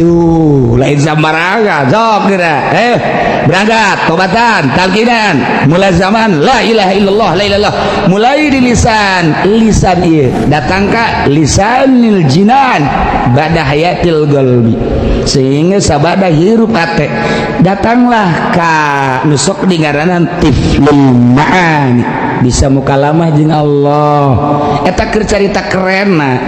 Tuh, lain sambarangan. Sok kira. Eh, berangkat, tobatan, talkinan, mulai zaman la ilaha illallah, la ilaha illallah. Mulai di lisan, lisan ieu datang ka lisanil jinan ba'da hayatil qalbi. Sehingga sabada hirup ate datanglah ka nu sok dingaranan tiflul ma'ani, bisa mukalamah jeung Allah. Eta keur carita kerenna,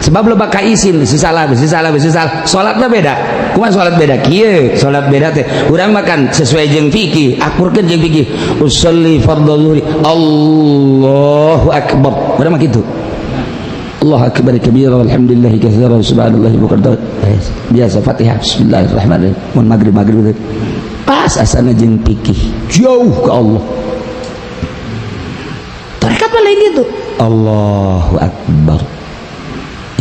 sebab lo bakal isin bisi salah, bisi salah, bisi salah. Salatna beda. Kumaha salat beda? Kieu salat beda teh urang makan sesuai jeung fikih, akurkeun jeung fikih. Usolli fardhu zuhri, Allahu akbar, urang mah kitu. Allah akbar kabira, walhamdulillahi katsira, subhanallahi bukratan. Biasa Fatihah, bismillahirrahmanirrahim. Mun maghrib, maghrib pas asana jeung fikih jauh ke Allah. Tarekat mah lain gitu. Allahu akbar,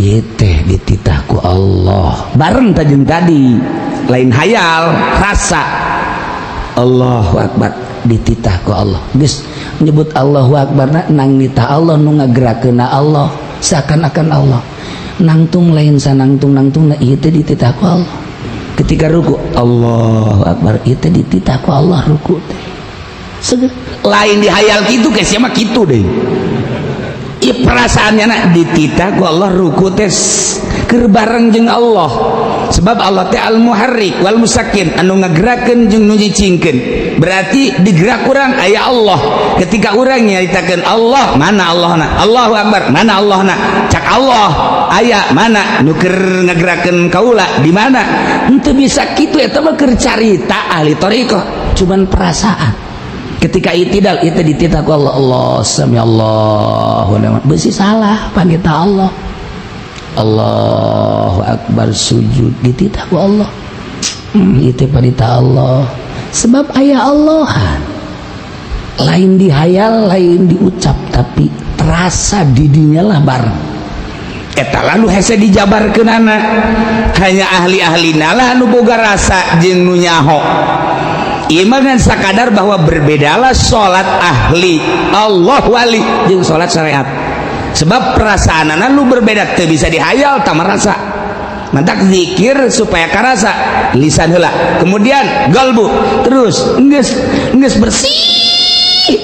ieu teh dititah ku Allah bareng tajeng tadi, lain hayal, rasa. Allahu akbar, dititah ku Allah. Geus nyebut Allahu akbar na, nang nitah Allah, nu ngagerakeunna Allah, seakan-akan Allah nangtung, lain sanangtung nangtung na, ieu teh dititah ku Allah. Ketika ruku, Allahu akbar, ieu teh dititah ku Allah ruku teh. Seger. Lain dihayal kitu, geus mah kitu deh. Ieu perasaannya nak dititah ku Allah ruku teh keur bareng jeung Allah, sebab Allah teh al muharrik wal musakkin, anu ngagerakeun jeung nu nyicingkeun. Berarti digerak urang aya Allah. Ketika urang nyaritakeun Allah, mana Allahna? Allahu akbar, mana Allahna? Cak Allah aya mana nu keur ngagerakeun kaula di mana? Henteu bisa kitu, eta mah keur carita ahli thariqah, cuman perasaan. Ketika itidal itu dititah ku Allah, Allah sami Allahu liman, besi salah panita Allah. Allahu akbar, sujud dititah ku Allah. Itu panita Allah, sebab aya Allahan, lain dihayal, lain diucap, tapi terasa didinya lah bareng eta. Lalu hese dijabarkeunana, hanya ahli-ahli lah nu boga rasa jeung nu nyaho. Ieu mah ngan sakadar bahwa berbedalah salat ahli Allah wali jeung salat syariat, sebab perasaanana lu berbeda, teu bisa dihayal, tak merasa. Mantak zikir supaya karasa lisan heula, kemudian galbu, terus geus geus bersih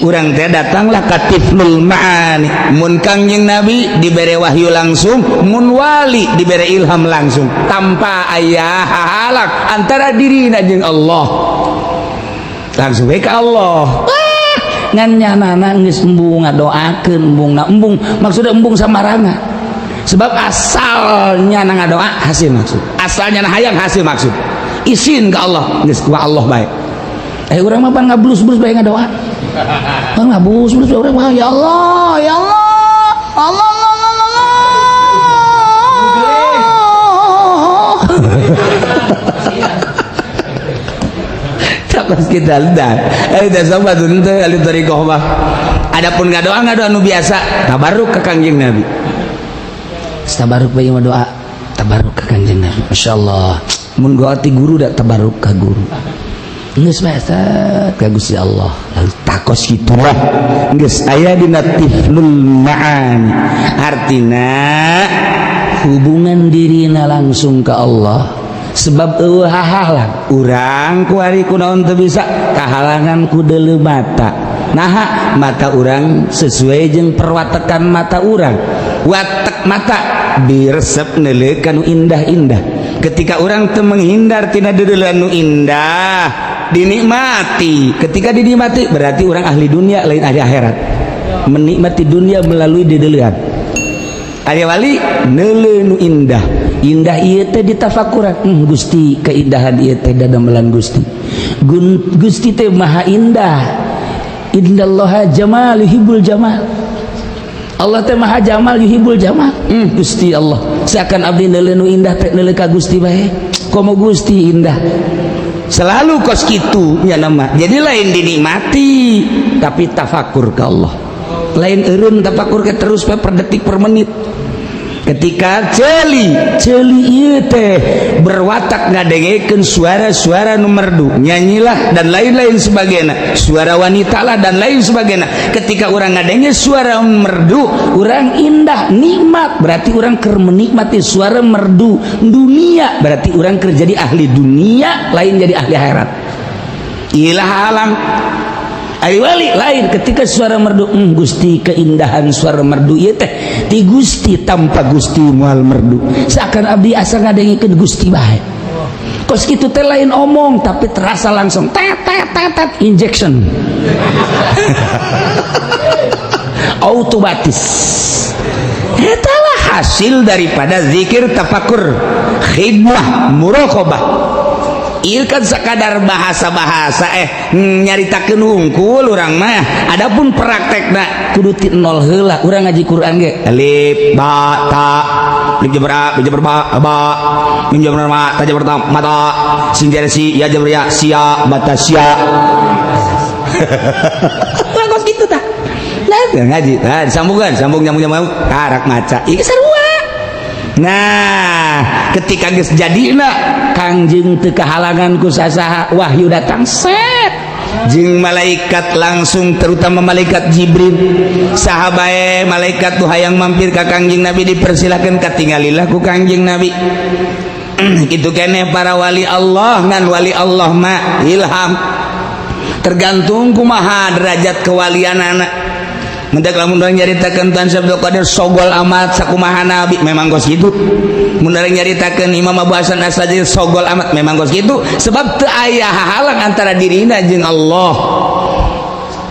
urang teh datanglah ka tiflul ma'ani. Mun Kangjeng Nabi dibere wahyu langsung, mun wali dibere ilham langsung tanpa aya hahalang antara dirina jeung Allah, langsung we ka Allah. Ah, ngan nyanana geus embung ngadoakeun, embung na embung, maksudnya embung samaranga, sebab asalnya na ngadoa hasil maksud, asalnya na hayang hasil maksud, izin ke Allah, geus ku Allah baik. Eh, urang mah pan ngablus-blus bae ngadoa, pan ngablus-blus urang mah, ya Allah, ya Allah, Allah, Allah, Allah, Allah. Pas kita lihat, eh, udah sama tuh ahli thariqah mah. Adapun ngadoa, ngadoa nu biasa, tabarruk ke Kangjeng Nabi. Tabarruk bae mah, doa tabarruk ke Kangjeng Nabi, masyaallah. Mun doa ti guru, da tabarruk ka guru. Geus bae ka Gusti Allah, lalu takos kitu lah, geus aya dina tiflul ma'ani, artina hubungan dirina langsung ke Allah, sebab eueuh hahalang. Urang kuari kunaon teu bisa kahalangan ku deuleu mata. Naha mata urang sesuai jeung perwatekan mata urang, watek mata diresep neuleuh ka nu indah-indah. Ketika urang teu menghindar tina deuleuan nu indah, dinikmati. Ketika dinikmati, berarti urang ahli dunia, lain ahli akhirat, menikmati dunia melalui deuleuan. Aya wali neuleuh nu indah indah ieu teh ditafakuran, Gusti, keindahan ieu teh dadamelan Gusti. Gusti teh maha indah. Innallaha jamal yuhibbul jamal. Allah teh maha jamal, yuhibbul jamal. Gusti Allah, seakan abdi neuleuh nu indah teh neuleuh ka Gusti bae, komo Gusti indah selalu kos kitu nya nama. Jadi lain dinikmati, tapi tafakur ke Allah, lain eureun tafakur ke terus per detik per menit. Ketika ceuli ceuli ieu teh berwatak ngadengekeun suara-suara nu merdu, nyanyilah dan lain-lain sebagainya, suara wanita lah dan lain sebagainya. Ketika orang ngadenge suara merdu, orang indah, nikmat, berarti orang keur menikmati suara merdu dunia, berarti orang keur jadi ahli dunia, lain jadi ahli akhirat. Ilah halang. Ari wali lain, ketika suara merdu, Gusti, keindahan suara merdu ieu teh ti Gusti, tanpa Gusti moal merdu, seakan abdi asa ngadengekeun Gusti bae. Kos kitu teh lain omong, tapi terasa langsung, tet tet tet tet, injection otomatis. Etalah hasil daripada zikir, tafakur, khidmah, muraqabah. Ieu kan sekadar bahasa-bahasa, nyaritakeun hungkul urang mah. Adapun praktekna kudu ti nol heula. Urang ngaji Quran ge alif ba ta, alif jabar a, ba jabar ba, ba, mim jabar ma, ta jabar ta, mata, sin jar si, ya jabar ya, sia, mata sia. Urang kos kitu tah. Nah, ngaji, nah, disambungkan, sambung, nyambung, nyambung, karak maca. Ieu sarua. Nah, ketika geus jadina Kangjeng teu kahalangan ku sasaha, wahyu datang set jeung malaikat langsung, terutama malaikat Jibril. Saha bae malaikat tuh hayang mampir ka Kangjeng Nabi dipersilakan, katinggalilah ku Kangjeng Nabi. Kitu keneh para wali Allah, ngan wali Allah mah ilham, tergantung kumaha derajat kewalianana. Mendak lamun urang nyaritakeun Tuan Syekh Abdul Qadir sogol amat sakumaha nabi, memang kos kitu. Mun urang nyaritakeun Imam Abu Hasan Asy-Syadzili sogol amat, memang kos kitu, sebab teu aya hahalang antara dirina jeung Allah.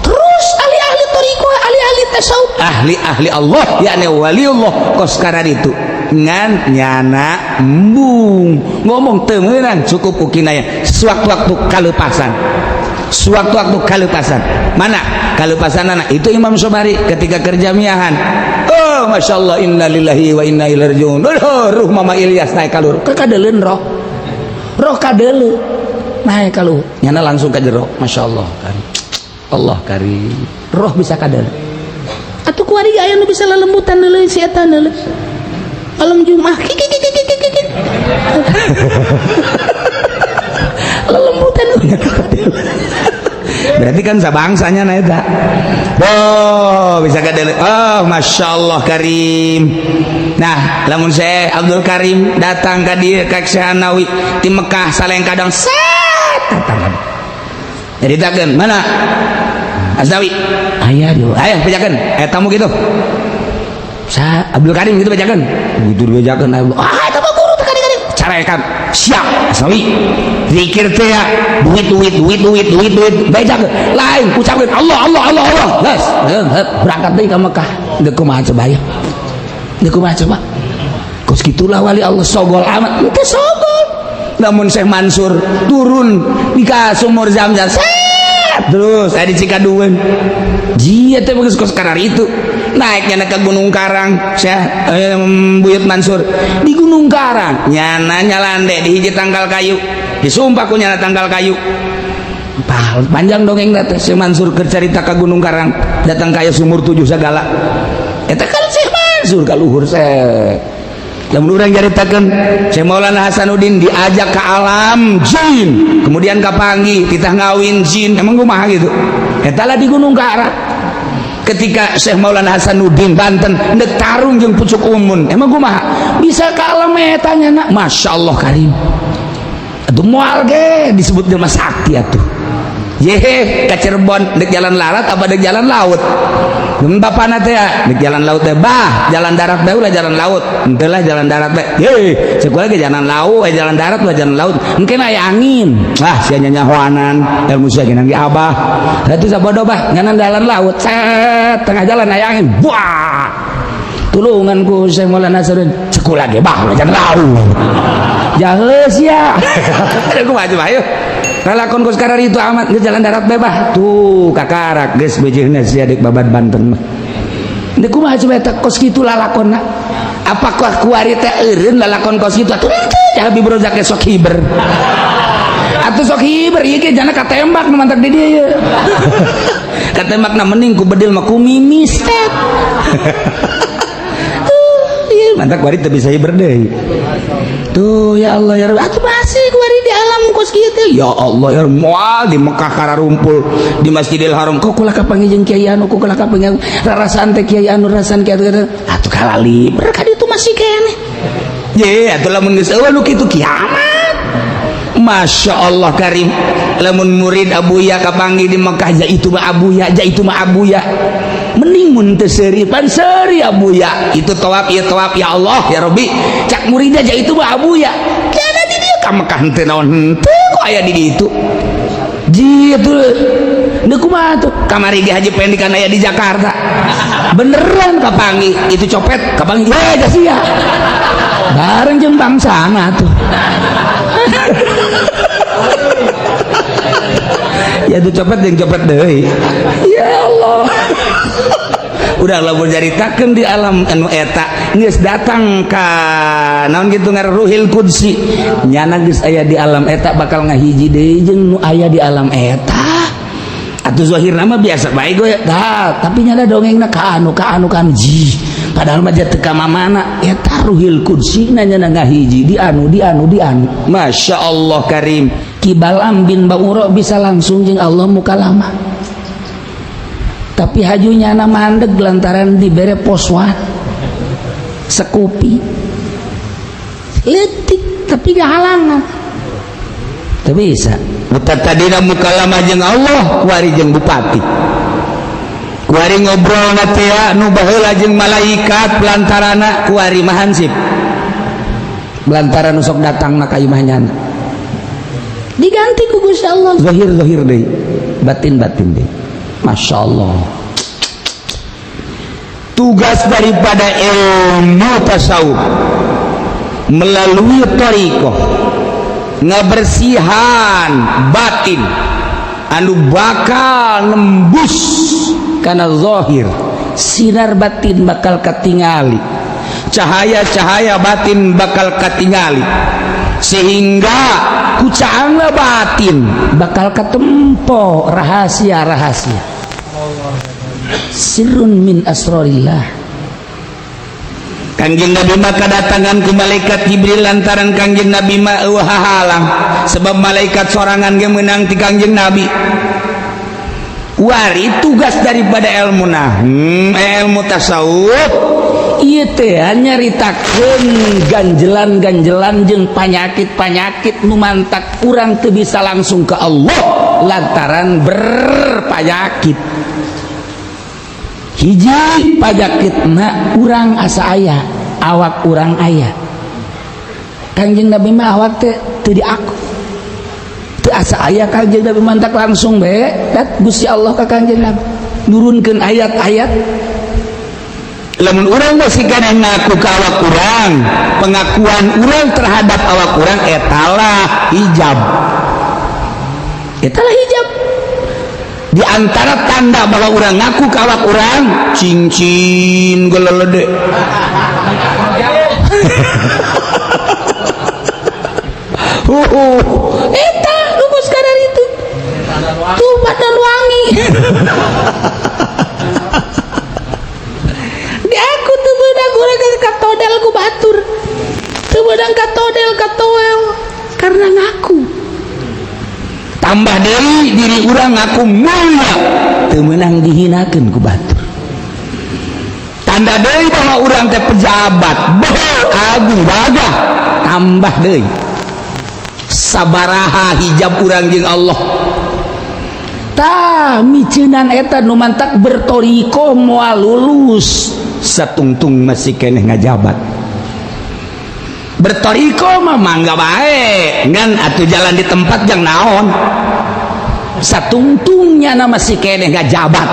Terus ahli-ahli thariqah, ahli-ahli tasawuf, ahli-ahli Allah, yakni waliullah kos kararitu, ngan nyana embung ngomong teu meunang, cukup ku kinaya sewaktu-waktu kalepasan, sewaktu-waktu kalepasan. Mana kalepasan anak itu? Imam Sobari ketika kerja miahan, oh masya Allah, innalillahi wa inna ilaihi rajiun, oh, ruh Mama Ilyas naik kalur ke kadeleun, roh roh kadeleun naik kaluhur, nyana langsung ke jero. Masya Allah karim, Allah karim, roh bisa kadeleun. Atuh kuari aya nu bisa lelembutan deuleu si eta deuleu malam Jumat, kiki kiki kiki kiki, lelembutan, berarti kan sabangsanya na eta. Oh, bisa kadeleun. Oh, masya Allah karim. Nah, lamun saya Abdul Karim datang ka dieu ka Syekh Nawawi di Mekah, saleng kadang set datang, nyaritakeun, mana Asnawi aya dieu, aya bejakeun aya tamu gitu, sa Abdul Karim gitu, bejakeun gitu, dibejakeun. Ah, eta mah guru teh kadi carekan siap Asnawi zikir teh ya, duit duit duit duit duit duit, bejakeun lain, ucapkeun Allah Allah Allah Allah, geus berangkat deui ka Mekah. Deuk kumaha coba ya, deuk kumaha coba? Kos gitulah wali Allah, sogol amat itu sogol. Namun Syekh Mansur turun di ka sumur Zam-Zam set terus aya di Cikadueun, jia teh bagus kos karar itu. Naiknya ke Gunung Karang, Syekh Buyut Mansur di Gunung Karang, nyana nyalande di hiji tangkal kayu, disumpah ku nyana tangkal kayu. Panjang dongeng teh Syekh Mansur keur carita ka Gunung Karang, datang kaya sumur tujuh segala eta kan Syekh Mansur ka luhur set. Lamun urang caritakeun Syekh Maulana Hasanuddin diajak ke alam jin, kemudian kapanggih titah ngawin jin, emang kumaha gitu? Eta lah di Gunung Karang. Ketika Syekh Maulana Hasanuddin Banten ndek tarung jeung Pucuk Umun, emang kumaha bisa ke alam eta nya? Masya Allah karim. Atuh moal ge disebut jelema sakti atuh. Yehe, ka Cirebon dek jalan larat apa dek jalan laut? Bapana teh dek jalan laut teh, bah, jalan darat bae ulah jalan laut. Henteu lah, jalan darat bae. Ye, sekolah ge jalan laut, eh, jalan darat ulah jalan laut. Mungkin aya angin. Ah, sia nyanyahoanan, ilmu sia ge abah. Atuh sabodo bah, nganan jalan laut. Set, tengah jalan aya angin. Buah. Tulungan ku Syekh Maulana Hasanuddin. Sekolah ge bah, ulah jalan laut. Jaheus ya. Kumaha coba ayo. Lalakon kos karar itu amat geus jalan darat bae bah. Tuh kakarak geus beujeuna sia deuk babad Banten mah. Deuk kumaha coba eta kos kitu lalakonna? Apakah kuari teh eureun lalakon kos kitu? Atuh henteu, Habib Rozak sok hiber. Atuh sok hiber ieu ge jana katembak nu mantak di dieu ye. Katembakna mending ku bedil mah ku mimis tet. Tuh, ieu Mantak kuari teu bisa hiber deui. Tuh, ya Allah, ya Rabbi, atuh masih kuari di alam kos kieu teh. Ya Allah, ya Rabbi, moal di Mekah kararumpul di Masjidil Haram kok kula kapanggih jeung kiai anu, kok kula kapanggih rarasaan teh kiai anu, rarasaan kiai anu atuh kalali ka ditu masih keneh. Ye, atuh lamun geus eueuh nu kitu kiamat. Masya Allah karim, lamun murid Abuya kapanggih di Mekah, ja itu mah Abuya, ja itu mah Abuya, mending mun teu seuri pan seuri Abuya itu tawaf ieu tawaf. Ya Allah, ya Rabbi, cak muridnya, ja itu mah Abuya, tiada di dieu ka Mekah henteu naon henteu kok aya di ditu ji atuh. Deuk kumaha tuh? Kamari ge Haji Pendi kan aya di Jakarta, beneran kapanggih itu copet, kapanggih we sia bareng jeung bangsana tuh. Ya itu copet jeung copet deui. Ya Allah, udah lamun caritakeun di alam anu eta geus datang ka naon kitu ngaran Ruhil Qudsi, nyana geus aya di alam eta bakal ngahiji deui jeung nu aya di alam eta. Atuh zahirna mah biasa bae gue tah, tapi nyana dongengna ka anu ka anu ka anu ji, padahal mah teu ka mamana eta Ruhil Qudsi nyana ngahiji di anu di anu di anu. Masya Allah karim, Ki Balam bin Bauro bisa langsung jeung Allah mukalamah, tapi hajunya na mandeg lantaran dibere poswan sekupi letik tapi gak halangan. Teu bisa. Buta tadina mukalamah jeung Allah, kuari jeung bupati, kuari ngobrol na teh nu baheula jeung malaikat pelantarana, kuari mah hansip lantaran nu sok datang na ka imah nyana. Diganti ku Gusti Allah zahir zahir deui, batin batin deui. Masya Allah, tugas daripada ilmu tasawuf melalui thariqah ngebersihan batin anu bakal nembus karena zahir, sinar batin bakal katingali, cahaya-cahaya batin bakal katingali, sehingga ku caangna batin bakal ketempo rahasia-rahasia sirrun min asrorillah. Kangjeng Nabi mah kedatangan ku malaikat Jibril lantaran Kangjeng Nabi mah eueuh hahalang, sebab malaikat sorangan ge meunang ti Kangjeng Nabi. Wari tugas daripada ilmu nah ilmu tasawuf ieu teh nyaritakeun ganjelan-ganjelan jeung panyakit-panyakit nu mantak urang teu bisa langsung ke Allah lantaran berpanyakit. Hiji panyakitna, urang asa aya awak urang aya. Kangjeng Nabi mah awak teh teu diaku, teu asa aya. Kangjeng Nabi mantak langsung bae dat Gusti Allah ka Kangjeng Nabi nurunkeun ayat-ayat. Lamun urang masih keneh ngaku ka awak urang, pengakuan urang terhadap awak urang etalah hijab, etalah hijab. Di antara tanda bahwa urang ngaku ka awak urang, cincin gelelede. Eta lumus kadar itu tuh badan wangi. Di aku tuh beunang urang katodel ku batur, teu beunang katodel katoel karena ngaku. Tambah deui diri urang ngaku mulia, teu meunang dihinakeun ku batur. Tanda deui bahwa urang teh pejabat bae agung gagah. Tambah deui sabaraha hijab urang jeung Allah. Tah miceunan eta nu mantak bertoriko moal lulus satungtung masih keneh ngajabat. Bertoriko mah mangga bae ngan atuh jalan di tempat jang naon, satungtungnya nama masih keneh ngajabat.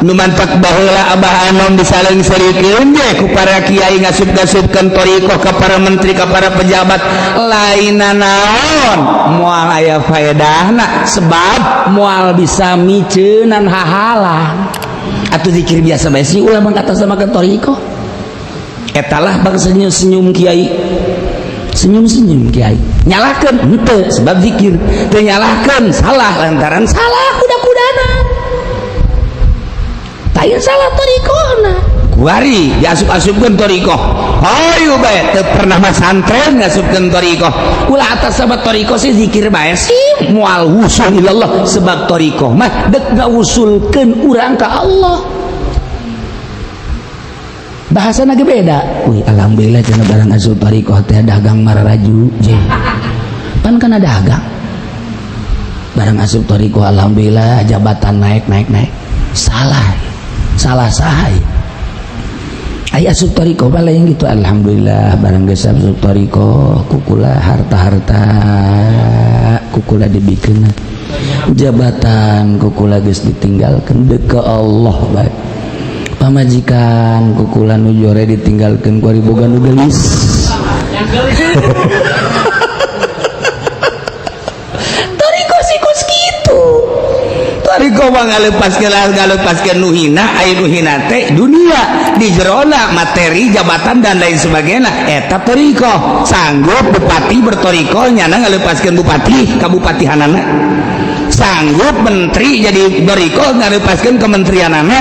Nu mantak baheula Abah Anom disaleng-serikeun ge ku para kiai ngasup-ngasupkeun thariqah ka para menteri, ka para pejabat, lainna naon, moal aya faedahna sebab moal bisa miceunan hahalang. Atuh zikir biasa bae sih ulah mangkata sama ke thariqah. Etalah bangsa senyum-senyum kiai, senyum-senyum kiai nyalahkeun henteu sebab zikir teu nyalahkeun salah lantaran salah kuda-kudana. Lain salah thariqahna. Wari diasup-asupkeun thoriqoh. Hayu bae teu pernah masantren ngasupkeun thoriqoh. Ulah atas sebab thoriqoh sih zikir bae sih moal wusul ilallah, sebab thoriqoh mah dek ngawusulkeun urang ka Allah. Bahasa ge beda. Wih, alhamdulillah cenah barang asup thoriqoh teh dagang mararaju je. Pan kana dagang. Barang asup thoriqoh alhamdulillah jabatan naik naik naik. Salah. Salah saha. Aya asup thoriqoh mah lain gitu, alhamdulillah barang geus asup thoriqoh kukula harta-harta kukula dibikeun, jabatan kukula geus ditinggalkeun deuk ka Allah bae, pamajikan kukula nu jore ditinggalkeun ku ari boga nu geulis. Thoriqoh sih kos kitu. Thoriqoh mah ngalepaskeun nu hina, aya nu hina teh dunia di jerona materi jabatan dan lain sebagainya, eta thoriqoh. Sanggup bupati berthoriqoh nyana ngalepaskeun bupati kabupatihanana, sanggup menteri jadi thoriqoh ngalepaskeun kementerianana,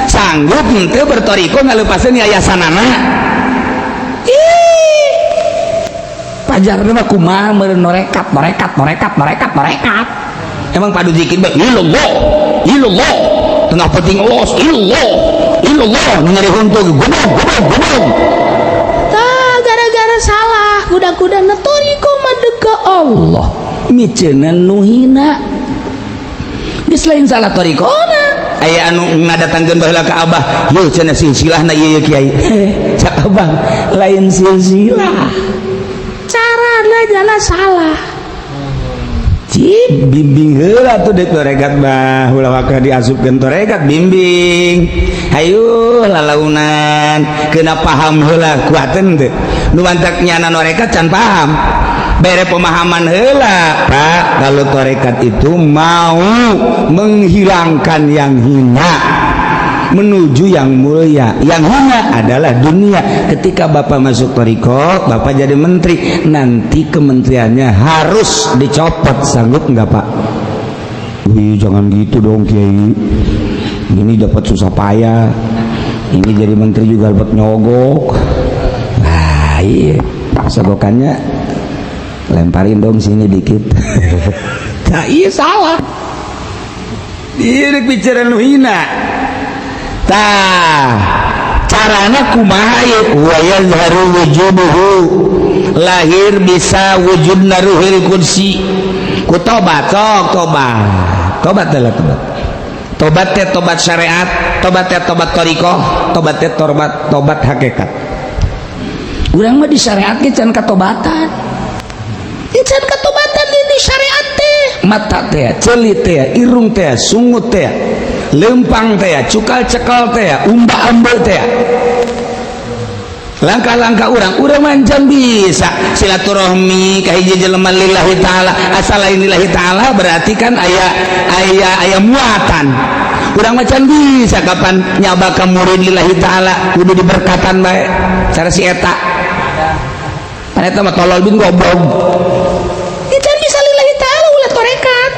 sanggup henteu berthoriqoh ngalepaskeun yayasanana. Ih, pajar mah kumaha meureun norekat norekat norekat norekat norekat. Emang padu zikir bae ilallah ilallah tengah penting los ilallah ilallah nu nyari huntu gobong gobong gobong. Tah, gara-gara salah kuda-kuda na thoriqoh mah deuk ka Allah miceunna nu hina. Geus lain salah thoriqohna. Aya anu ngadatangkeun baheula ka Abah, yeuh cenah silsilahna ieu kiai. Cak Abah lain silsilah, carana jalan salah. Cip bimbing heula tuh dek torekat mah, ulah waka diasupkeun torekat, bimbing hayu lalaunan kena paham heula kuateun teu nu mantak nyana norekat can paham, bere pemahaman heula, Pak, kalau torekat itu mau menghilangkan yang hina menuju yang mulia. Yang hina adalah dunia. Ketika Bapak masuk thoriqoh, Bapak jadi menteri, nanti kementeriannya harus dicopot, sanggup nggak, Pak? Wih, jangan gitu dong, Kiai, ini dapat susah payah, ini jadi menteri juga dapat nyogok. Nah iya, sogokannya lemparin dong sini dikit. Nah iya, salah. Iya, bicara nu hina. Tah, carana kumaha ieu? Wa yazharu wujuduhu, lahir bisa wujudna ruhul qudsi ku tobat. Sok tobat, tobat adalah tobat, tobat teh tobat syariat, tobat teh tobat thoriqoh, tobat teh tobat tobat hakikat. Urang mah di syariat ge can katobatan, can katobatan di syariat teh, mata teh, ceuli teh, irung teh, sungut teh, lempang teh, cukal cekal teh, umba ambel teh, langkah-langkah urang, urang macam bisa silaturahmi ka hiji jelema lillahi ta'ala, asal lain lillahi ta'ala berarti kan aya aya aya muatan. Urang macam bisa kapan nyaba ka murid lillahi ta'ala kudu diberkatan bae cara si eta, kan eta mah tolol bin goblok. Can bisa lillahi ta'ala, ulah torekat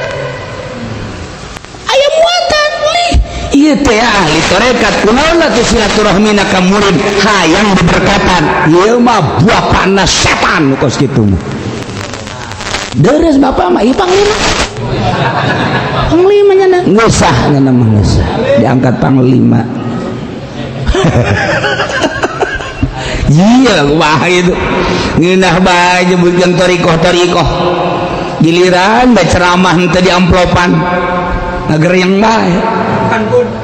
aya muatan lih ieu teh ahli torekat, kunaon atuh silaturahmina ka murid hayang diberkatan, ieu mah bapana setan kos kitu mah. Deres bapak mah ieu panglima, panglima nya ngeusah, nya mah ngeusah diangkat panglima. Iya, kumaha itu ngeunah bae nyebutkeun thoriqoh thoriqoh, giliran bae ceramah henteu di amplopan ngagereng bae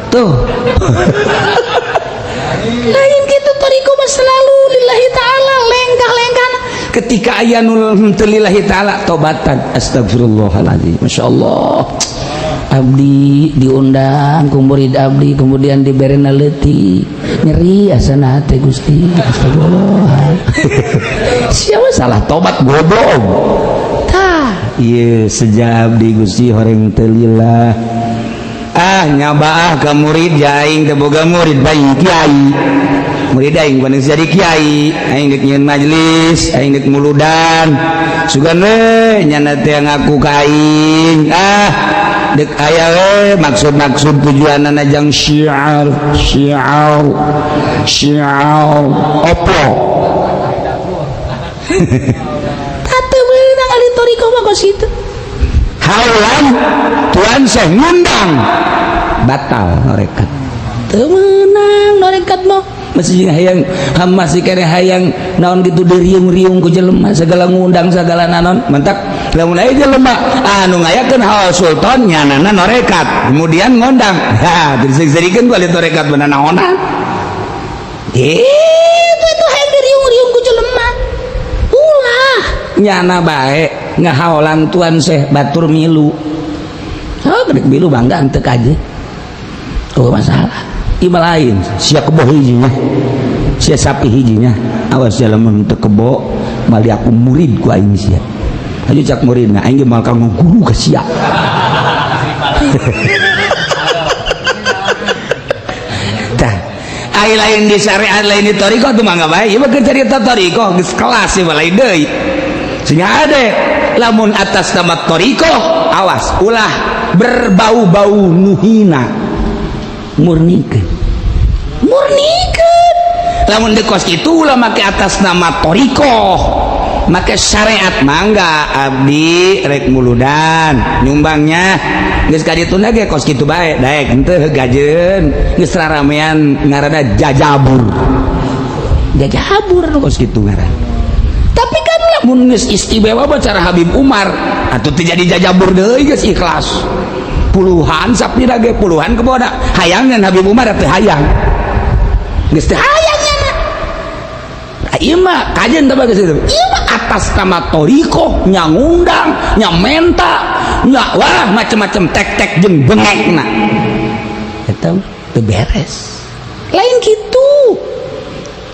tuh. Lain gitu, thoriqoh mah selalu lillahi ta'ala lengkah-lengkah. Ketika aya nu henteu lillahi ta'ala, tobatan, astagfirullahaladzim, masyaallah, abdi diundang ku murid abdi kemudian diberi leutik, nyeri asana hate Gusti, astagfirullah. Siapa salah, tobat goblok. Tah ieu sejak abdi Gusti horeng teu lillah, ah nyaba ah ka murid, aing teu boga murid bae kiai, murid aing paling jadi kiai, aing dek nyieun majelis, aing dek muludan, sugan we nyana teh ngaku ka aing, ah. Dek aya we maksud-maksud tujuanana jang syiar syiar syiar opo. Teu meunang ahli thoriqoh mah kos kitu. Haulan tuan Syekh ngundang batal norekat. Teu meunang norekat mah, masih hayang, masih kene hayang naon gitu, diriung-riung ku jelema segala ngundang segala nanon. Mentak lamun aya jelema anu ngayakeun haul sultan, nyanana norekat kemudian ngundang, ha diseukeun ku ahli torekat beuna naonan itu. Itu hayang diriung-riung ku jelema, ulah nyana bae ngahaolan tuan Syekh, batur milu. Oh, gede milu bangga henteu kaje. Oh, masalah ima lain sia kebo hijinya, sia sapi hijinya. Awas jalan teu kebo mali aku murid ku aing sia. Ayo cak muridna, aing ge moal kanggo guru ka sia. Tah, ai lain di syariat, lain di thoriqoh tuh mangga bae. Ieu mah keur carita thoriqoh geus kelas ieu mah, lain deui. Sehingga ade lamun atas nama thoriqoh, awas ulah berbau-bau nuhina. Murnikeun, murnikeun. Lamun di kos itu ulah make atas nama thoriqoh, make syariat mangga abdi rek muludan nyumbangnya geus ka dituna ge kos kitu bae, daek henteu gajeun geus raramean ngaranna jajabur, jajabur kos kitu ngaran. Tapi kan lamun geus istimewa mah cara Habib Umar atuh teu jadi jajabur deui, geus ikhlas puluhan sapira ge, puluhan kebona hayang dan Habib Umar teu hayang, geus teu hayang nya. Ieu mah kajian teh geus itu. Ieu mah atas nama thoriqoh nya ngundang, nya menta, nya wah macem-macem tek-tek jeung bengekna. Eta teu beres. Lain kitu.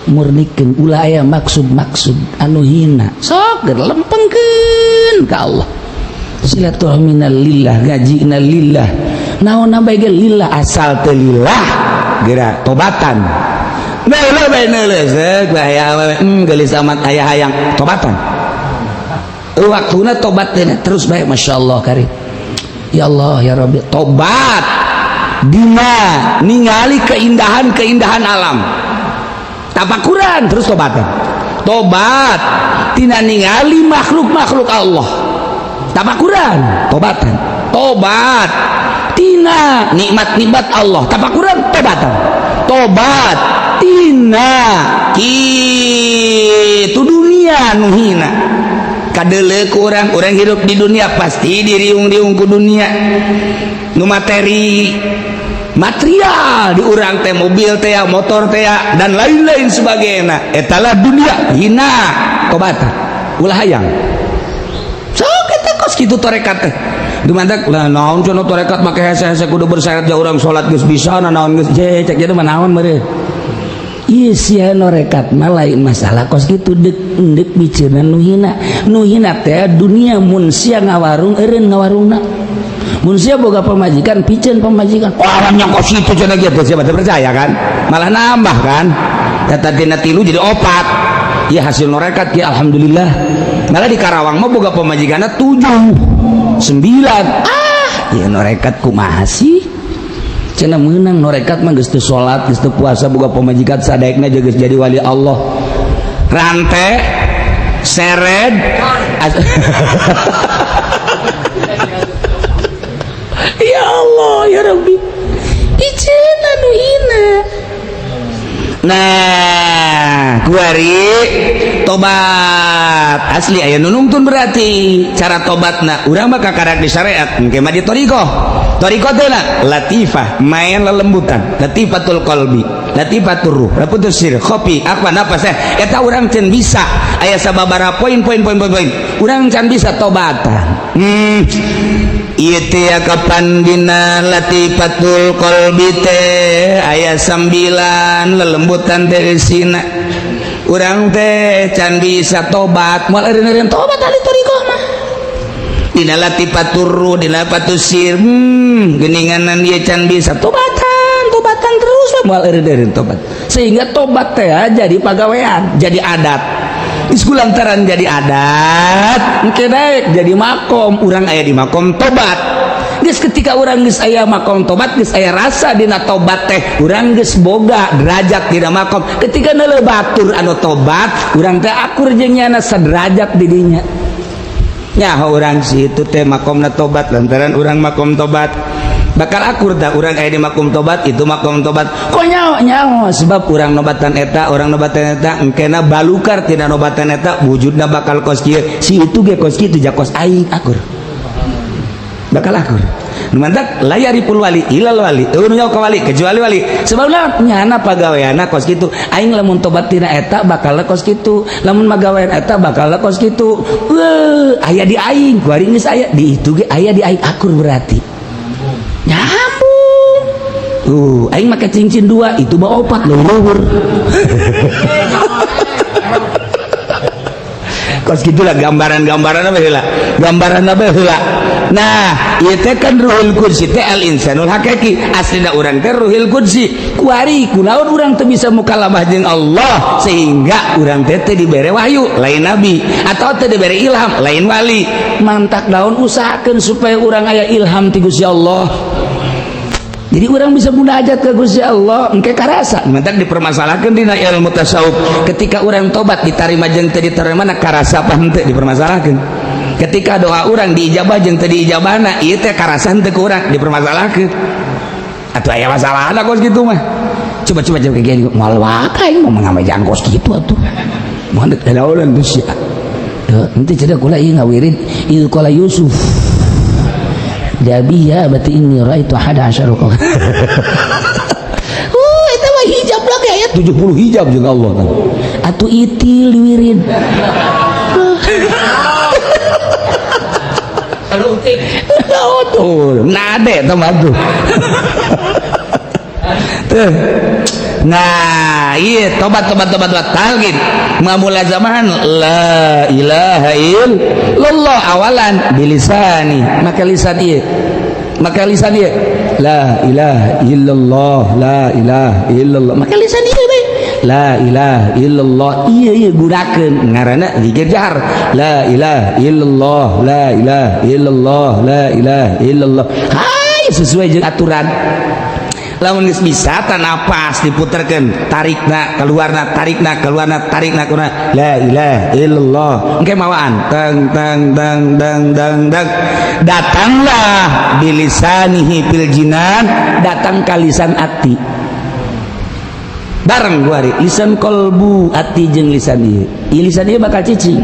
Murnikeun, ulah aya maksud-maksud anu hina. Sok geus lempengkeun ka Allah. Silaturahmina lillah, gajina lillah. Naon bae ge lillah, asal teu lillah geura tobatan. Gelis amat aya hayang tobatan waktuna tobat terus baik. Masya Allah karim, ya Allah ya Rabbi. Tobat dina ningali keindahan-keindahan alam, tapakuran terus tobatan. Tobat tina ningali makhluk-makhluk Allah, tapakuran tobatan. Tobat tina nikmat-nikmat Allah, tapakuran tobatan. Tobat tina kitu dunia nu hina kadele ku urang. Urang hidup di dunia pasti diriung-riung ku dunia nu materi material di urang teh, mobil teh, motor teh, dan lain-lain sebagainya. Etalah dunia hina, tobatan ulah hayang. So kita kos kitu torekat teh. Dumandak lah naon cenah torekat make hese-hese kudu bersyarat, ja urang salat geus bisa naon geus je cek jadi mah naon meureun. Ieu sia norekat mah lain masalah kos kitu, dek endek miceuna nu hina. Nu hina teh dunia. Mun sia ngawarung, eureun ngawarungna. Mun sia boga pamajikan, piceun pamajikan. Orang yang kos kitu cenah kieu siapa teh percaya kan, malah nambah kan. Tata tina tilu jadi opat ya hasil norekat ya, alhamdulillah. Malah di Karawang mah boga pamajikanna tujuh, sembilan. Ah ya, norekat kumaha sih cenah meunang norekat mah, geus teu salat, geus teu puasa, boga pamajikan sadaekna geus jadi wali Allah, rante sered. Ya Allah ya Rabbi, iceun anu hina. Nah, kuari tobat asli aya nu nungtun, berarti cara tobatna urang mah kakarak di syariat, engke mah di thoriqoh. Thoriqoh teh latifah, main lelembutan, latifatul qalbi, latifatur ruh, latifatul sir, khofi apa nafas eh eta urang can bisa. Aya sababaraha poin poin poin poin poin urang can bisa tobatan. Ieu teh kapan dina latifatul qalbi teh aya 9 lelembutan teh eusina, urang teh can bisa tobat. Moal eureun-eureun tobat ahli thoriqoh mah. Dina latifatur ruh, dina latifatus sir, geuninganan ieu can bisa tobatan, tobatan terus moal eureun-eureun tobat, sehingga tobat teh jadi pagawean, jadi adat. Geus lantaran jadi adat, engke daek jadi makom. Urang aya di makom tobat. Geus, ketika urang geus aya makom tobat, geus aya rasa dina tobat teh, urang geus boga derajat dina makom. Ketika neuleuh batur anu tobat, urang teh akur jeung nyana, sederajat di dinya. Nyaho urang si itu teh makomna tobat, lantaran urang makom tobat bakal akur tak. Urang aya di makom tobat, itu makom tobat kok nyaho nyaho, sebab urang nobatan eta, urang nobatan eta, engkena balukar tina nobatan eta, wujudna bakal kos kieu, si itu ge kos kitu, jakos aing akur, bakal akur. Mantak la ya'riful wali ilal wali, euweuh nu nyaho ka wali kecuali wali. Sebabna nyana pagaweana kos kitu. Aing lamun tobat tina eta bakal kos kitu, lamun magawean eta bakal kos kitu. Weuh, aya di aing kuari, geus aya di itu ge aya di aing, akur, berarti nyambung. Aing make cincin dua, itu mah opat, luhur. Kos gitulah gambaran-gambaran apa heula, gambaran apa heula. Nah, ieu teh kan ruhul qudsi teh al insanul hakiki, aslina urang teh ruhul qudsi. Kuari kunaon urang teu bisa mukalamah jeung Allah sehingga urang teh teu dibere wahyu, lain nabi, atau teu dibere ilham, lain wali? Mantak daun usahakeun supaya urang aya ilham ti Gusti Allah, jadi urang bisa munajat ke Gusti Allah, engke karasa. Mantak dipermasalahkan dina ilmu tasawuf, ketika urang tobat ditarima jeung teu diterima na karasa apa henteu, dipermasalahkan. Ketika doa urang diijabah jeung teu diijabahna, ieu teh karasa henteu ku urang, dipermasalahkan. Atuh aya masalah kos kitu mah. Coba coba coba kayak gini, moal wae aing mau ngamejang kos kitu atuh. Moal daulan tuh sia. Nanti cerita kula ieu ngawirid ieu qala Yusuf Jabi ya abati inni ra'aitu ahada asyara kawkab. Eta mah hijab lagi, ayat 70 hijab jeung Allah kan. Atuh itil diwirid. Oh, tuh, nade tuh mah tuh. Tuh. Nah, iya tobat tobat tobat tobat talqin. Mamulazamahan la ilaha illallah awalan bilisani, maka lisan ieu. Maka lisan ieu la ilaha illallah, la ilaha illallah. Maka lisan ieu bae. La ilaha illallah, iya iya gunakeun ngaranna zikir jahar. La ilaha illallah, la ilaha illallah, la ilaha illallah. Hai, sesuai jeung aturan. Lamun geus bisa ta napas diputerkeun, tarikna keluarna, tarikna keluarna, tarikna keluarna, la ilaha illallah. Engke mawaan tang tang tang tang tang tang, datanglah bilisanihi fil jinan, datang ka lisan ati bareng kuari lisan kolbu, ati jeung lisan ieu. Ieu lisan ieu bakal cicing,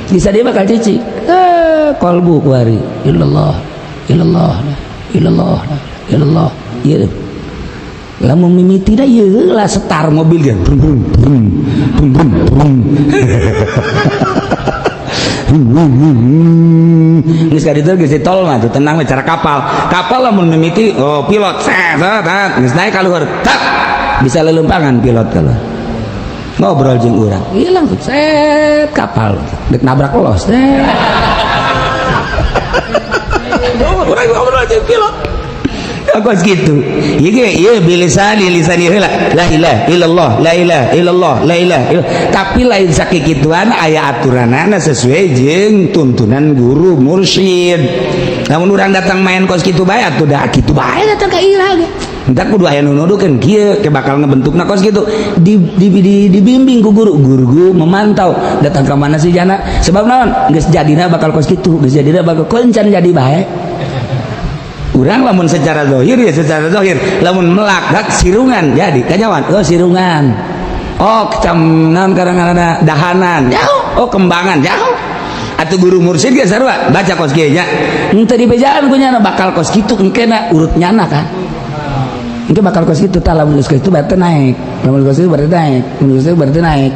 lisan ieu bakal cicing, eh, kolbu kuari illallah, illallah, illallah, illallah. Ieu lamun mimiti da ieu lah setar mobil ge brum brum brum brum brum brum. Geus ka ditu geus di tol mah tuh tenang cara kapal. Kapal lamun mimiti, oh, pilot set set geus naik ka luhur, tak bisa lelempangan pilot kalau ngobrol jeung urang. Ieu langsung set kapal dek nabrak los set. Urang ngobrol jeung pilot. Kos gitu. Ieu ge ieu bilisan lisan ieu heula la ilaha illallah, la ilaha illallah, la ilaha illallah. Tapi lain sakikituan, aya aturanana sesuai jeung tuntunan guru mursyid. Lamun urang datang main kos kitu bae, atuh da kitu bae datang ka ira ge. Entar kudu aya nu nuduhkeun kieu ke bakal ngebentukna kos kitu. Di, di, di, dibimbing ku guru, guru memantau datang ke mana sih jana. Sebab naon? Geus jadina bakal kos kitu, geus jadina bakal koncan jadi bae. Urang lamun secara zahir ya, secara zahir lamun melak dak sirungan jadi kanyawan, oh sirungan, oh kecam naon kadang ada dahanan jauh, oh kembangan jauh. Atau guru mursyid ge sarua baca kos kieu nya, henteu dibejaan ku nyana bakal kos kitu, engkena urut nyana kan engke bakal kos kitu. Tah, lamun geus kitu berarti naik, lamun geus kitu berarti naik, lamun geus kitu berarti naik.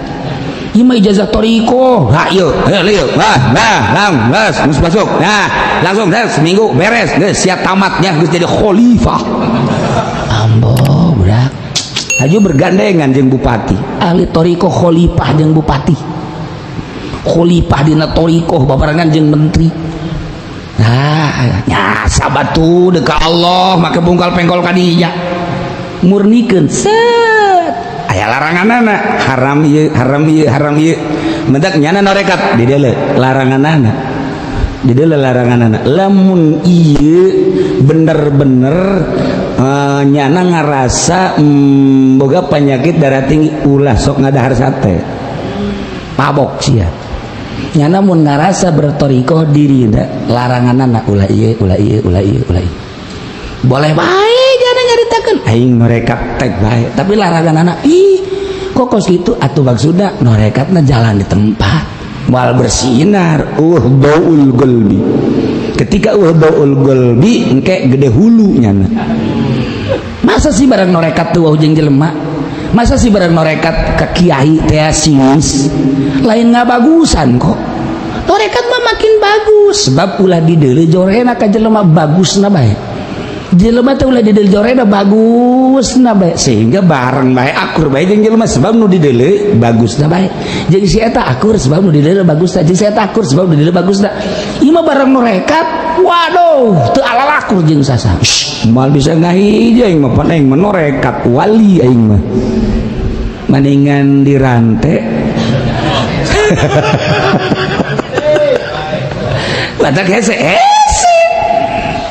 Ieu mah ijazah thoriqoh. Ha ieu, ayo ieu. Wah, nah, lang, geus, geus masuk. Nah, langsung deh seminggu beres, geus siap tamatnya, geus jadi khalifah. Ambo, budak. Haju bergandengan jeung bupati. Ahli thoriqoh khalifah jeung bupati. Khalifah dina thoriqoh babarengan jeung menteri. Nah, nyasa batu deka Allah make bungkal pengkol ka dinya. Murnikeun set. Aya laranganana, haram ieu, haram ieu, haram ieu. Mendak nyana norekat di dele laranganana. Jadi lelarangan anak lamun iya bener-bener nyana ngarasa boga penyakit darah tinggi, ulah sok ngadahar sate, mabok sia. Nyana mun ngarasa bertorikoh diri larangan anak ulah iya, ulah iya, ulah iya, ulah iya. Boleh bae jangan nyaritakeun aing norekat tek bae, tapi larangan anak ih kok kos gitu atuh. Maksudna norekatna jalan di tempat, moal bersinar daul qalbi. Ketika daul qalbi engke gede hulu nyana. Masa sih barang norekat tuh jeung jelema? Masa sih barang norekat ke kiai teh sinis? Lain nggak bagusan kok, norekat mah makin bagus, sebab ulah dideuleu jorena ka jelema, bagusna bae. Jelema teh ulah dideuleu jorena, bagusna bae, sehingga bareng bae akur bae jeung jelema, sebab nu dideuleu bagusna bae. Jadi si eta akur sebab nu dideuleu bagusna, jeung si eta akur sebab nu dideuleu bagusna. Ieu mah barang norekat, waduh, teu alalakur jeung sasa. Moal bisa ngahiji aing mah, pan aing mah norekat wali, aing mah mendingan dirante. Batak hese hese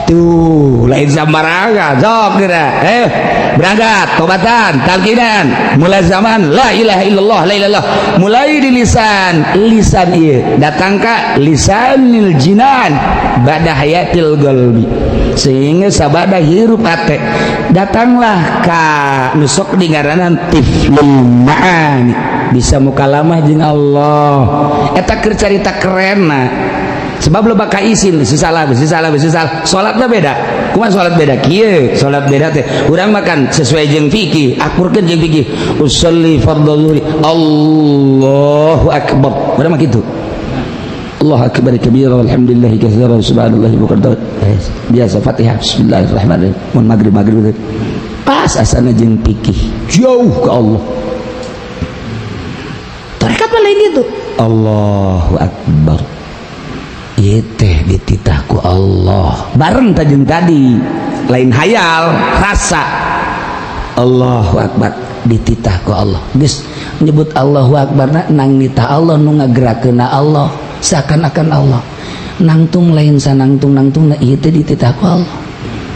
tuh, lain sambarangan. Sok kira berangkat tobatan, talkinan, mulai zaman la ilaha illallah, la ilaha illallah, mulai di lisan lisan iya datang ka lisanil jinan ba'da hayatil qalbi, sehingga sabada hirup ate datanglah ka nusok di ngaranan tiflul ma'ani, bisa mukalamah jeung Allah. Eta keur carita kerenna, sebab lo bakal isin bisi salah, bisi salah, bisi salah. Salatna beda. Kumaha salat beda? Kieu salat beda teh urang makan sesuai jeung fikih, akurkeun jeung fikih. Usolli fardhu zuhri, Allahu akbar, urang mah kitu. Allah akbar kabira, walhamdulillahi katsira, subhanallahi bukratan. Biasa Fatihah, bismillahirrahmanirrahim. Mun maghrib, maghrib pas asana jeung fikih jauh ke Allah. Tarekat mah lain gitu. Allahu akbar, ieu teh dititah ku Allah bareng tajeng tadi, lain hayal, rasa. Allahu akbar dititah ku Allah. Geus nyebut Allahu akbar na, nang nitah Allah, nu ngagerakeunna Allah, seakan-akan Allah nangtung, lain sanangtung nangtung na, ieu teh dititah ku Allah.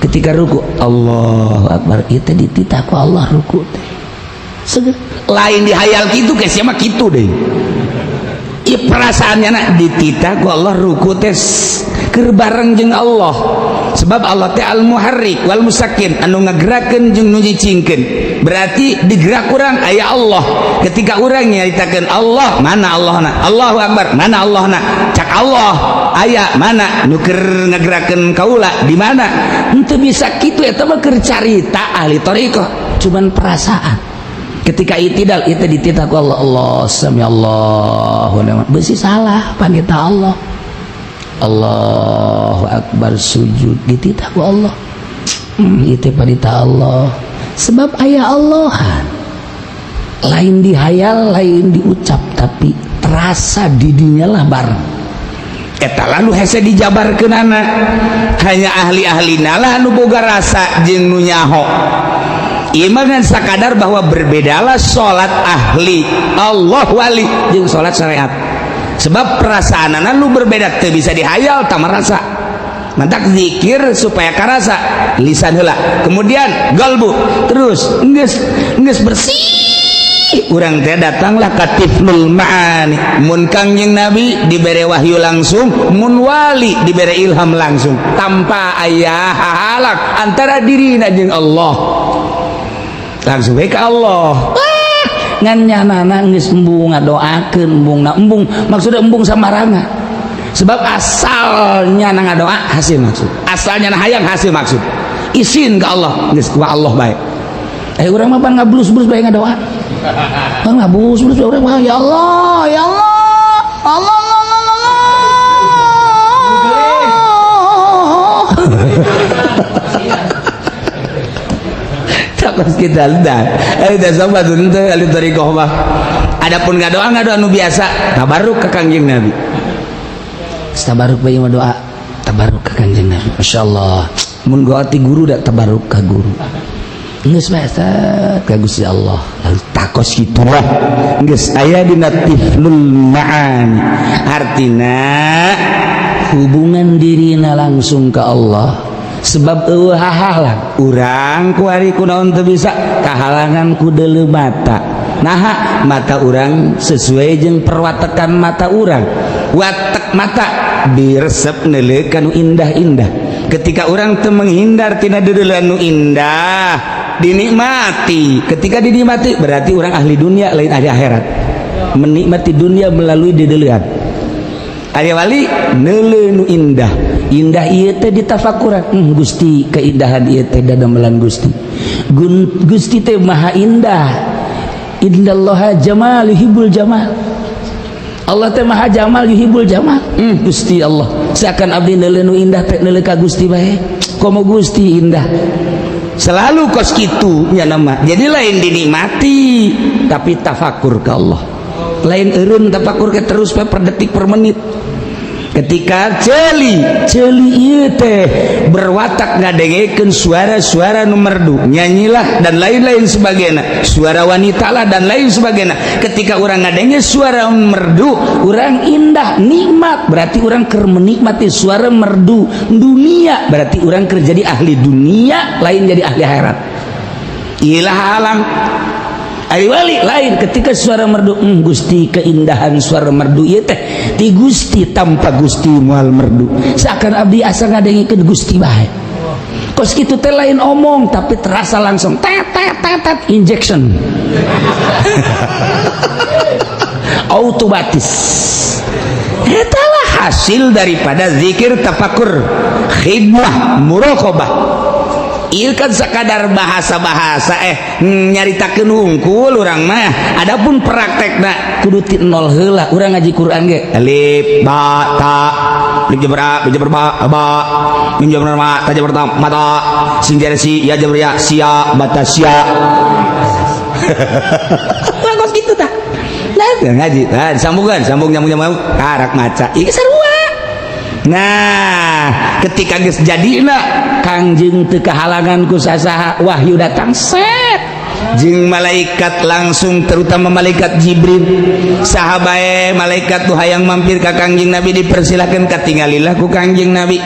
Ketika ruku, Allahu akbar, ieu teh dititah ku Allah ruku teh. Lain dihayal gitu ke siapa gitu deh. I perasaannya nak dititah ku Allah ruku teh keur bareng jeung Allah, sebab Allah teh al muharrik wal musakin, anu ngagerakeun jeung nu nyicingkeun. Berarti digerak urang aya Allah. Ketika urang nyaritakeun Allah, mana Allah na? Allahu akbar, mana Allah na? Cak Allah aya mana nu keur ngagerakeun kaula di mana? Henteu bisa kitu. Eta mah keur carita ahli thariqah, cuman perasaan. Ketika itidal itu dititah ku Allah, Allah sami Allahu liman, besi salah panita Allah. Allahu akbar, sujud dititah ku Allah. Itu panita Allah, sebab aya Allahan. Lain dihayal, lain diucap, tapi terasa didinya lah bareng. Eta lalu hese dijabarkeun anak, hanya ahli-ahli lah nu boga rasa jeung nu nyaho. Iman kan sakadar bahwa berbedalah salat ahli Allah wali jeung salat syariat, sebab perasaan lu berbeda, teu bisa dihayal, tak merasa. Mantak zikir supaya karasa lisan heula, kemudian galbu, terus geus geus bersih urang teh datanglah ka tiflul ma'ani. Mun Kangjeng Nabi dibere wahyu langsung, mun wali dibere ilham langsung tanpa aya halang antara diri jeung Allah, langsung bae ka Allah. Ah, ngan nyanana geus embung ngadoakeun, embung na embung, maksudnya embung samaranga, sebab asalnya na ngadoa hasil maksud, asalnya na hayang hasil maksud, izin ke Allah, geus ku Allah bae. Urang mah pan ngablus-blus bae ngadoa, pan ngablus-blus bae urang mah, ya Allah, ya Allah, Allah, Allah, Allah, Allah. Takos kita dah udah sobat teu ahli thariqah mah. Adapun ngadoa, ngadoa nu biasa, tabarruk ka Kangjeng Nabi. Tabarruk bae mah doa tabarruk ka Kangjeng Nabi, masyaallah. Mun goa ti guru da tabarruk ka guru, geus bae ka Gusti Allah. Takos kitu lah, geus aya dina tiflul ma'ani, artina Hubungan dirina langsung ke Allah, sebab eueuh hahalang. Urang kuari kunaon teu bisa kahalangan ku deuleu mata. Nah, mata urang sesuai jeung perwatekan mata urang. Watek mata diresep neuleuh nu indah-indah. Ketika urang teu menghindar tina deuleuan nu indah, dinikmati. Ketika dinikmati, berarti urang ahli dunia, lain ahli akhirat. Menikmati dunia melalui deuleuan. Aya wali neuleuh nu indah. Indah ieu teh ditafakuran. Gusti, keindahan ieu teh dadamelan Gusti. Gusti teh maha indah. Innallaha jamal yuhibbul jamal. Allah teh maha jamal, yuhibbul jamal. Gusti Allah, seakan abdi neuleuh nu indah teh neuleuh ka Gusti bae. Komo Gusti indah. Selalu kos kitu nya nama. Jadi lain dinikmati, tapi tafakur ke Allah. Lain eureun tafakur ke terus per detik, per menit. Ketika celi celi ieu teh berwatak ngadengekeun suara-suara nu merdu, nyanyilah dan lain-lain sebagainya, suara wanita lah dan lain sebagainya. Ketika orang ngadenge suara merdu, orang indah, nikmat, berarti orang keur menikmati suara merdu dunia, berarti orang keur jadi ahli dunia, lain jadi ahli akhirat. Ilah halang. Ari wali lain, ketika suara merdu, Gusti, keindahan suara merdu ieu teh ti Gusti, tanpa Gusti moal merdu. Seakan abdi asa ngadengekeun Gusti bae. Kos kitu teh lain omong, tapi terasa langsung tet tet tet tet, injection. Otomatis. Etalah hasil daripada zikir, tafakur, khidmah, muraqabah. Ieu kan sekadar bahasa-bahasa, nyaritakeun hungkul urang mah. Adapun praktekna kudu ti nol heula. Urang ngaji Quran ge alif ba ta, alif jabar a, ba jabar ba, ba mim jabar ma, ta jabar ta, mata, sin jar si, ya jabar ya, sia, mata sia. Urang kos kitu tah. Nah, ngaji, nah, disambungkan, sambung, nyambung, nyambung, karak maca. Ieu sarua. Nah, ketika geus jadina Kangjeng teu kahalangan ku sasaha, wahyu datang set jeung malaikat langsung, terutama malaikat Jibril. Saha bae malaikat tuh hayang mampir ka Kangjeng Nabi dipersilakan, katinggalilah ku Kangjeng Nabi.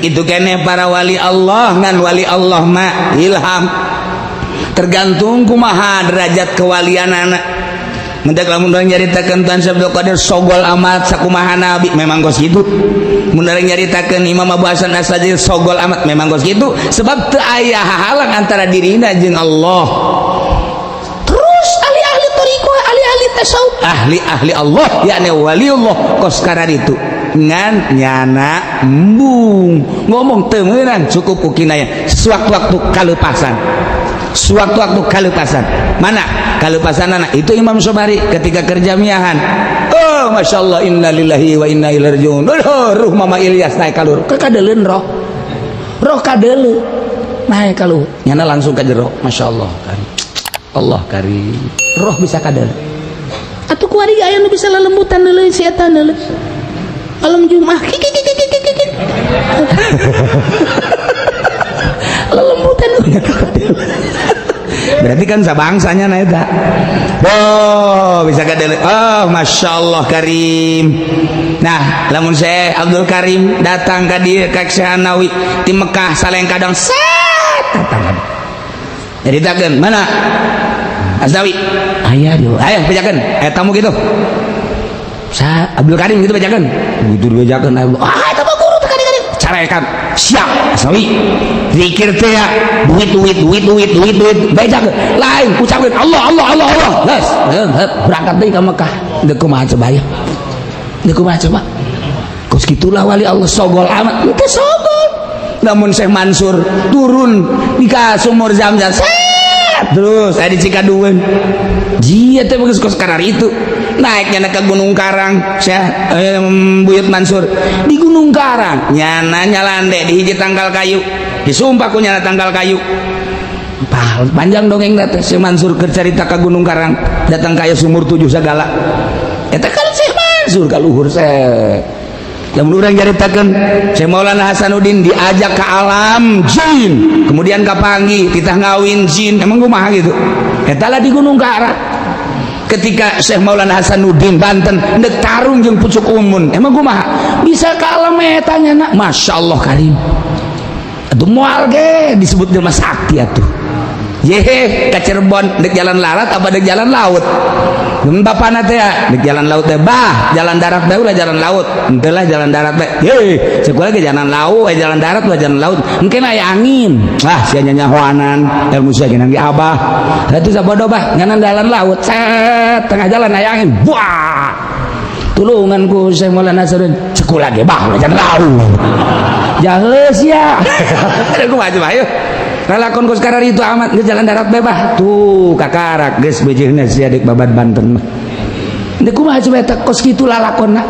Kitu keneh para wali Allah, ngan wali Allah mah ilham, tergantung kumaha derajat kewalianana. Mendak lamun urang nyaritakeun Tuan Syekh Abdul Qadir sogol amat sakumaha Nabi, memang kos kitu. Mun urang nyaritakeun Imam Abu Hasan Asy-Syadzili sogol amat, memang kos kitu, sebab teu aya hahalang antara dirina jeung Allah. Terus ahli-ahli thariqah, ahli-ahli tasawuf, ahli-ahli Allah, yakni waliullah kos itu ngan nyana embung ngomong teu meunang, cukup ku kinaya. Sewaktu-waktu kalepasan, sewaktu-waktu kalepasan. Mana kalepasan anak itu? Imam Sobari ketika kerja miahan, oh masya Allah, innalillahi wa inna ilaihi rajiun, oh, ruh Mama Ilyas naik kalur ke kadeleun, roh roh kadeleun naik kaluhur, nyana langsung ke jero. Masya Allah karim, Allah karim, roh bisa kadeleun. Atuh kuari aya nu bisa lelembutan neuleuh si eta, neuleuh malam Jumat kiki kiki kiki kiki lelembutan, berarti kan sabangsanya na eta. Oh, bisa kadeleun. Oh, masya Allah karim. Nah, lamun saya Abdul Karim datang ka dieu ka Syekh Nawawi di Mekah, saleng kadang set datang. Jadi takeun mana Asnawi aya di aya, bejakeun tamu gitu sa Abdul Karim gitu, bejakeun gitu, dibejakeun. Ah, eta mah guru teh kadi carekan siap Asnawi zikir teh ya, duit duit duit duit duit duit, bejakeun lain, ucapkeun Allah Allah Allah Allah, geus berangkat deui ka Mekah. Deuk kumaha coba ya, deuk kumaha coba? Kos gitulah wali Allah, sogol amat itu sogol. Namun Syekh Mansur turun di ka sumur Zam-Zam set terus saya di Cikadueun jia teh bagus kos karar itu naiknya ke Gunung Karang. Syekh Buyut Mansur di Gunung Karang nyana nyalande di hiji tangkal kayu, disumpah ku nyana tangkal kayu. Panjang dongeng teh Syekh Mansur keur carita ka Gunung Karang, datang kaya sumur tujuh segala eta kan Syekh Mansur ka luhur. Syekh lamun urang nyaritakeun Syekh Maulana Hasanuddin diajak ke alam jin, kemudian kapanggih titah ngawin jin, emang kumaha gitu? Eta lah di Gunung Karang. Ketika Syekh Maulana Hasanuddin Banten ndek tarung jeung pucuk umun, emang kumaha bisa ka alam eta nya? Masya Allah karim, atuh moal ge disebut jelema sakti atuh. Yehe, ka Cirebon dek jalan larat apa dek jalan laut? Bapana teh ya dek jalan laut teh, bah, jalan darat bae ulah jalan laut. Henteu lah, jalan darat bae. Ye, cek lagi jalan laut, eh, jalan darat ulah jalan laut. Mungkin aya angin. Ah, sia nyahoanan ilmu sia ge abah. Atuh sabodo bah, nganan jalan laut. Set, tengah jalan aya angin. Buah. Tulungan ku Syekh Maulana Hasanuddin. Cek lagi bah, jalan laut. Jaheus ya. Ada kumaha coba, ayo. Lalakon kos karar itu amat geus jalan darat bae bah. Tuh kakarak geus bejeuhna sia dek babad Banten mah. Deuk kumaha coba eta kos kitu lalakonna?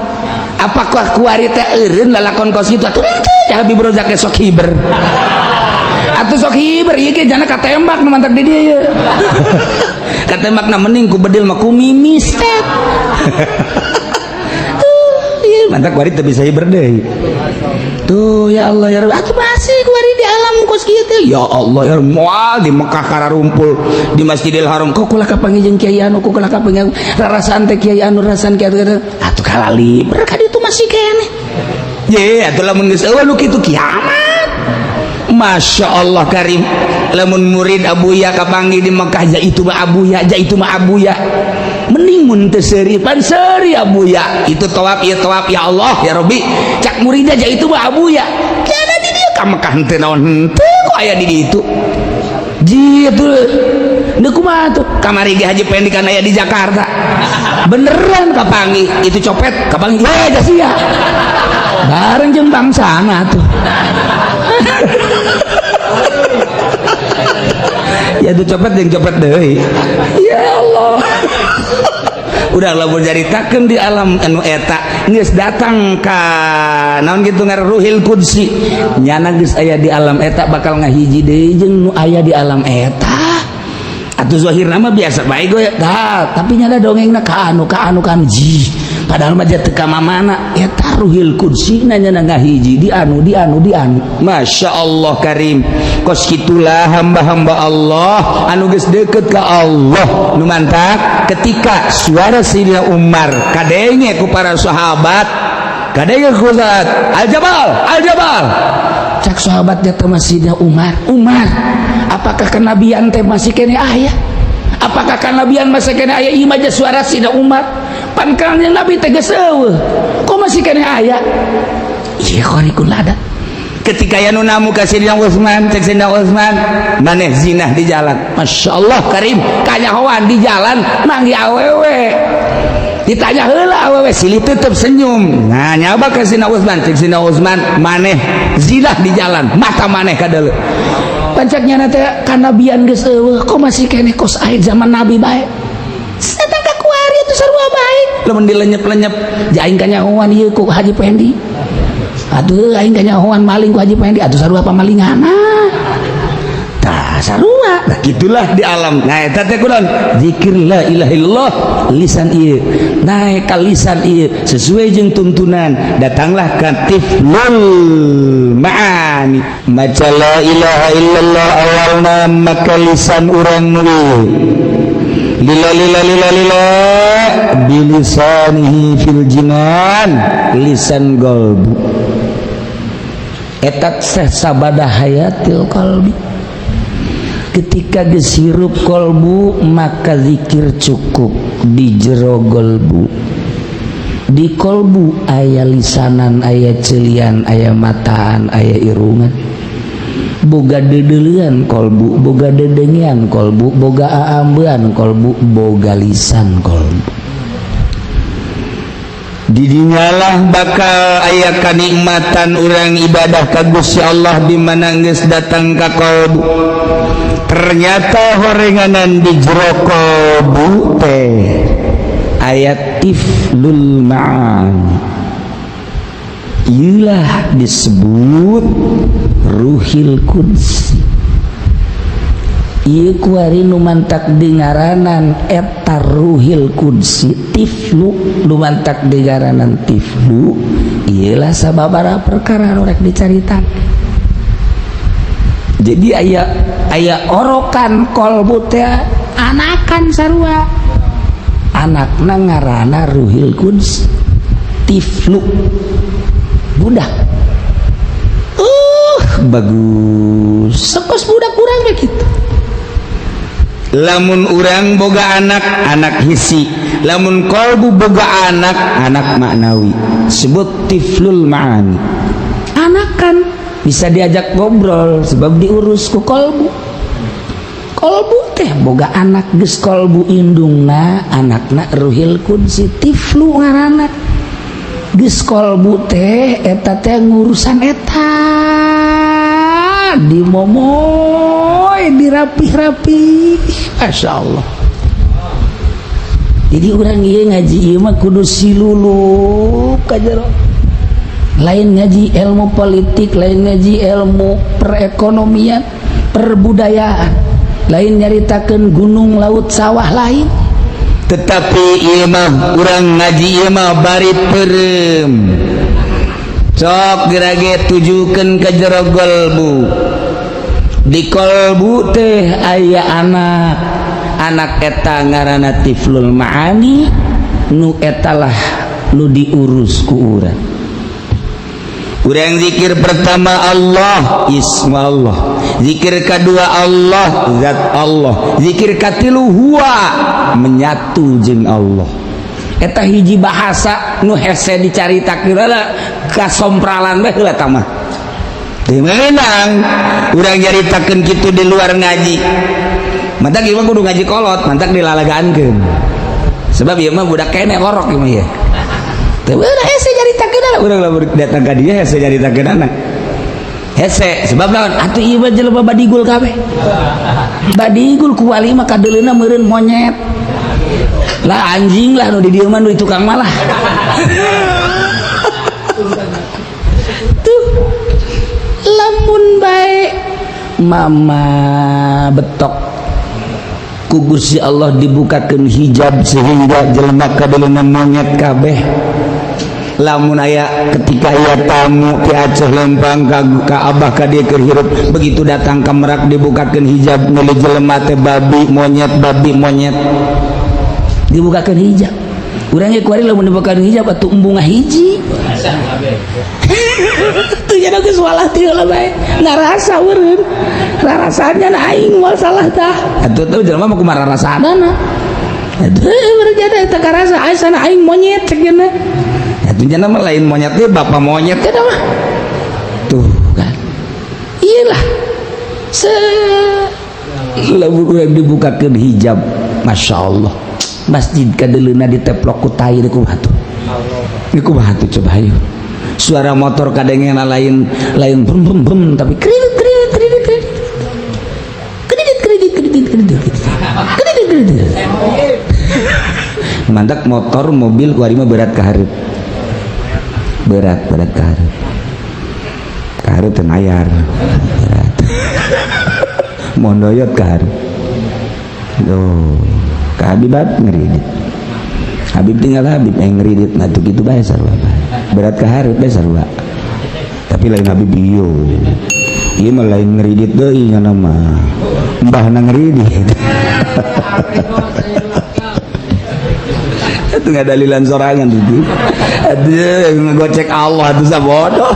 Apakah kuari teh eureun lalakon kos kitu? Atuh henteu, Habib Rozak sok hiber. Atuh sok hiber ieu ge jana katembak nu mantak di dieu ye. Katembakna mending ku bedil mah ku mimis teh. Tuh, ieu mantak kuari teu bisa hiber deui. Tuh, ya Allah ya Rabbi, atuh masih kuari di alam kos kieu. Ya Allah ya Rabbi, moal di Mekah kararumpul di Masjidil Haram kok kula kapanggih jeung kiai anu, kok kula kapanggih rarasaan teh kiai anu, rarasaan kiai anu atuh kalali berkah itu masih keneh. Ye, atuh lamun geus eueuh nu kitu kiamat. Masya Allah karim, lamun murid Abuya kapanggih di Mekah, ja itu mah Abuya, ja itu mah Abuya, mending mun teu seuri pan seuri Abuya itu tawaf ieu tawaf. Ya Allah ya Rabbi, cak muridnya, ja itu mah Abuya, jana di dieu ka Mekah henteu naon henteu, kok aya di ditu jitu. Deuk kumaha tuh? Kamari ge Haji Pendi kan aya di Jakarta, beneran kapanggih itu copet, kapanggih ye sia bareng jeung bangsana tuh. Ya tuh copet jeung copet deui. Ya Allah, udah lamun caritakeun di alam anu eta geus datang ka naon gitu ngaran Ruhil Qudsi, nyana geus aya di alam eta bakal ngahiji deui jeung nu aya di alam eta. Atuh zahirna mah biasa bae goy tah, tapi nyana dongengna ka anu ka anu ka anu ji, padahal mah teu ka mamana eta Ruhil Qudsi nyana ngahiji di anu di anu di anu. Masya Allah karim, kos kitulah hamba-hamba Allah anu geus deket ka Allah. Nu mantak ketika suara Sayyidina Umar kadenge ku para sahabat, kadenge ku saat Al Jabal, Al Jabal, cak sahabatnya teh Sayyidina Umar, "Umar, apakah kenabian teh masih kene aya? Apakah kenabian masih kene aya? Ieu mah suara Sayyidina Umar, pan kanjeng Nabi teh geus eueuh, kok masih kene aya?" Ieu khariqul adat. Ketika ya nu namu ka Sayyidina Utsman, cek Sayyidina Utsman, "Maneh zinah di jalan." Masya Allah karim, kanyahoan di jalan manggih awewe, ditanya heula awewe silih tetep senyum. Nah, nyaba ka Sayyidina Utsman, cek Sayyidina Utsman, "Maneh zinah di jalan, mata maneh kadeuleu." Pancaknya teh kanabian geus eueuh, kok masih keneh kos aya zaman Nabi bae? Datang ka kuari itu sarua bae lamun dilenyep-lenyep. Aing kanyahoan ieu ku Haji Pendi, atuh aing kanyahoan maling ku Haji Pendi, atuh sarua pamalingana tah sarua. Nah, gitulah di alam. Nah, eta teh kunaon? Zikir la ilaha illallah, lisan ieu naik ka lisan ieu sesuai jeung tuntunan, datanglah ka tiflul ma'ani. Maca la ilaha illallah awalna, maka lisan urang nu lila lila lila lila bilisanihi fil jinan, lisan golbu eta teh sabada hayatil qalbi. Ketika geus hirup kolbu, maka zikir cukup di jero golbu. Di kolbu aya lisanan, aya celian, aya mataan, aya irungan, boga dedelian kolbu, boga dedengian kolbu, boga aambean kolbu, boga lisan kolbu. Didinyalah bakal aya kanikmatan urang ibadah ka Gusti Allah, di mana geus datang ka kolbu. Ternyata horenganan di jero kolbu teh aya tiflul ma'ani. Iyalah disebut Ruhil Qudsi. Ieu kuari nu mantak dingaranan eta Ruhil Qudsi tiflu, nu mantak dingaranan tiflu iyalah sababaraha perkara nu rek dicaritakeun. Jadi aya aya orokan kolbu teh anakan sarua. Anakna ngaranna Ruhil Quds, tiflu, budak. Bagus sekos budak kurang begitu. Lamun urang boga anak, anak hissi. Lamun kolbu boga anak, anak maknawi, sebut tiflul ma'ani. Anak kan bisa diajak ngobrol sebab diurus ku kolbu. Kolbu teh boga anak, geus kolbu indungna, anakna Ruhil Qudsi, tiflu ngaranna. Geus kolbu teh eta teh ngurusan eta dimomoy, dirapih-rapi, Masya Allah. Jadi urang ieu ngaji ieu mah kudu silulup ka jero. Lain ngaji ilmu politik, lain ngaji ilmu perekonomian, perbudayaan, lain nyaritakeun gunung, laut, sawah, lain. Tetapi ieu mah urang ngaji ieu mah bari peureum. Sok gerage tujukeun ka jero golbu. Di kolbu teh aya anak, anak eta ngaranna tiflul ma'ani, nu etalah nu diurus ku urang. Urang zikir pertama Allah, isma Allah. Zikir kedua Allah, zat Allah. Zikir katilu huwa, menyatu jeung Allah. Eta hiji bahasa nu hese dicaritakeun heula, kasompralan bae heula tah mah. Teu meunang urang nyaritakeun kitu di luar ngaji. Mantak ieu mah kudu ngaji kolot, mantak dilalagaankeun. Sebab ieu mah budak keneh orok ieu mah ieu. Teu meunang hese nyaritakeun lah urang lamun datang ka dieu, hese nyaritakeun anak. Hese sebab naon atuh? Ieu mah jelema badigul kabeh. Badigul ku wali mah kadeuleuna meureun monyet. Lah, anjing lah nu di dieu mah, nu di tukang malah. Tuh. Lamun bae mama betok ku Gusti Allah dibukakeun hijab sehingga jelema kadeuleuna monyet kabeh. Lamun aya ketika aya tamu ti Aceh lempang ka abah ka dieu keur hirup, begitu datang ka Merak dibukakeun hijab, meuli jelema teh babi monyet, babi monyet. Dibukakeun hijab. Urang ge kuari lamun dibukakeun hijab atuh embung hiji. Tuh jadi geus walah ti heula bae. Ngarasa eureun. Rarasanya na aing moal salah tah. Atuh tuh jelema mah kumaha rarasana? Atuh eureun jadi eta karasa asana aing monyet cek geuna. Atuh jana mah lain monyet teh, bapak monyet. Eta mah. Tuh kan. Iyalah. Se Lamun urang dibukakeun hijab, Masya Allah. Masjid kadeuleuna diteplok ku tai, kumaha tuh? Ini kumaha tuh, coba ayo. Suara motor kadangena lain lain brum brum brum, tapi kredit kredit kredit kredit kredit kredit kredit kredit kredit kredit. Mantak motor mobil kuari mah berat ka hareup, berat berat ka hareup, ka hareup teu mayar berat, mondoyot ka hareup. Oh, ka Habib ngeridit, Habib tinggal Habib yang ngeridit. Nah tuh gitu bae, sarua bae, berat ka hareup bae sarua. Tapi lain Habib iyo, ieu mah lain ngeridit deui, nya mah mbahna ngeridit. Itu nggak dalilan sorangan tuh. Aduh, ngegocek Allah tuh sabodoh.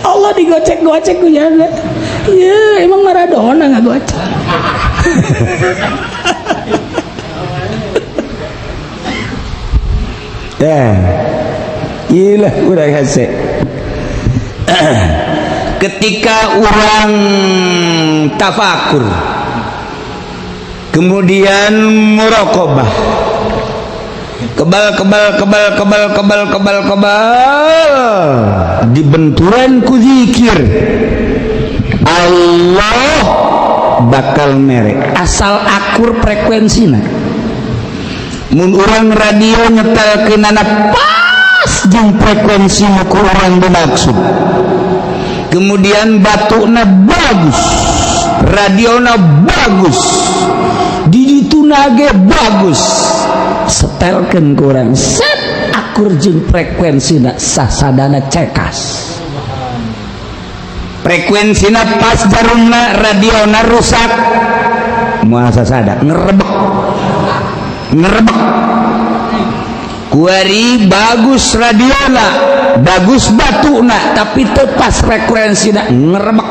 Allah digocek-gocek ku jaga ya, emang Maradona nggak gocek. Eh, ilah urang hese. Ketika orang tafakur, kemudian muraqabah, kebal kebal kebal kebal kebal kebal kebal, dibenturan ku zikir Allah bakal merek asal akur frekuensina. Mun urang radio nyetelkeunana pas jeung frekuensi nu ku urang dimaksud, kemudian batukna bagus, radiona bagus, di dituna ge bagus, setelkeun ku urang set akur jeung frekuensina, sasadana cekas. Frekuensina pas, jarumna radiona rusak, moal sasada ngerebek. Ngerebek kuari. Bagus radiona, bagus batuna, tapi tepas frekuensi ngerebek.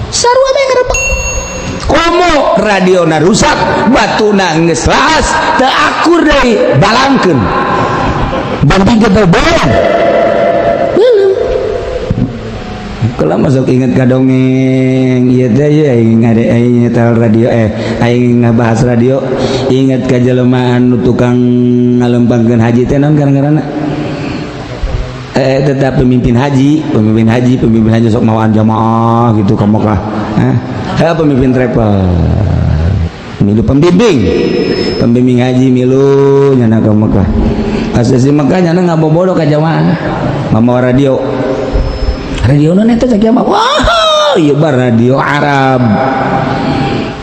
Sarua bae ngerebek. Komo radiona rusak, batuna geus laas, teu akur deui, balangkeun banding kita belum belum. Kalau masuk inget ka dongeng ieu teh ya, aing ngade, aing nyetel radio, aing ngabahas radio, inget ka jelema anu tukang ngalempangkeun haji teh, naon gara-garana, tetap pemimpin haji, pemimpin haji, pemimpin haji sok mawaan jamaah gitu ke Mekah. Hah? Pemimpin travel milu, pembimbing, pembimbing haji milu nyana ke Mekah. Pas di Mekah nyana ngabobodo ka jamaah mamawa radio. Radio non eta cek mah, wah, ieu mah radio Arab.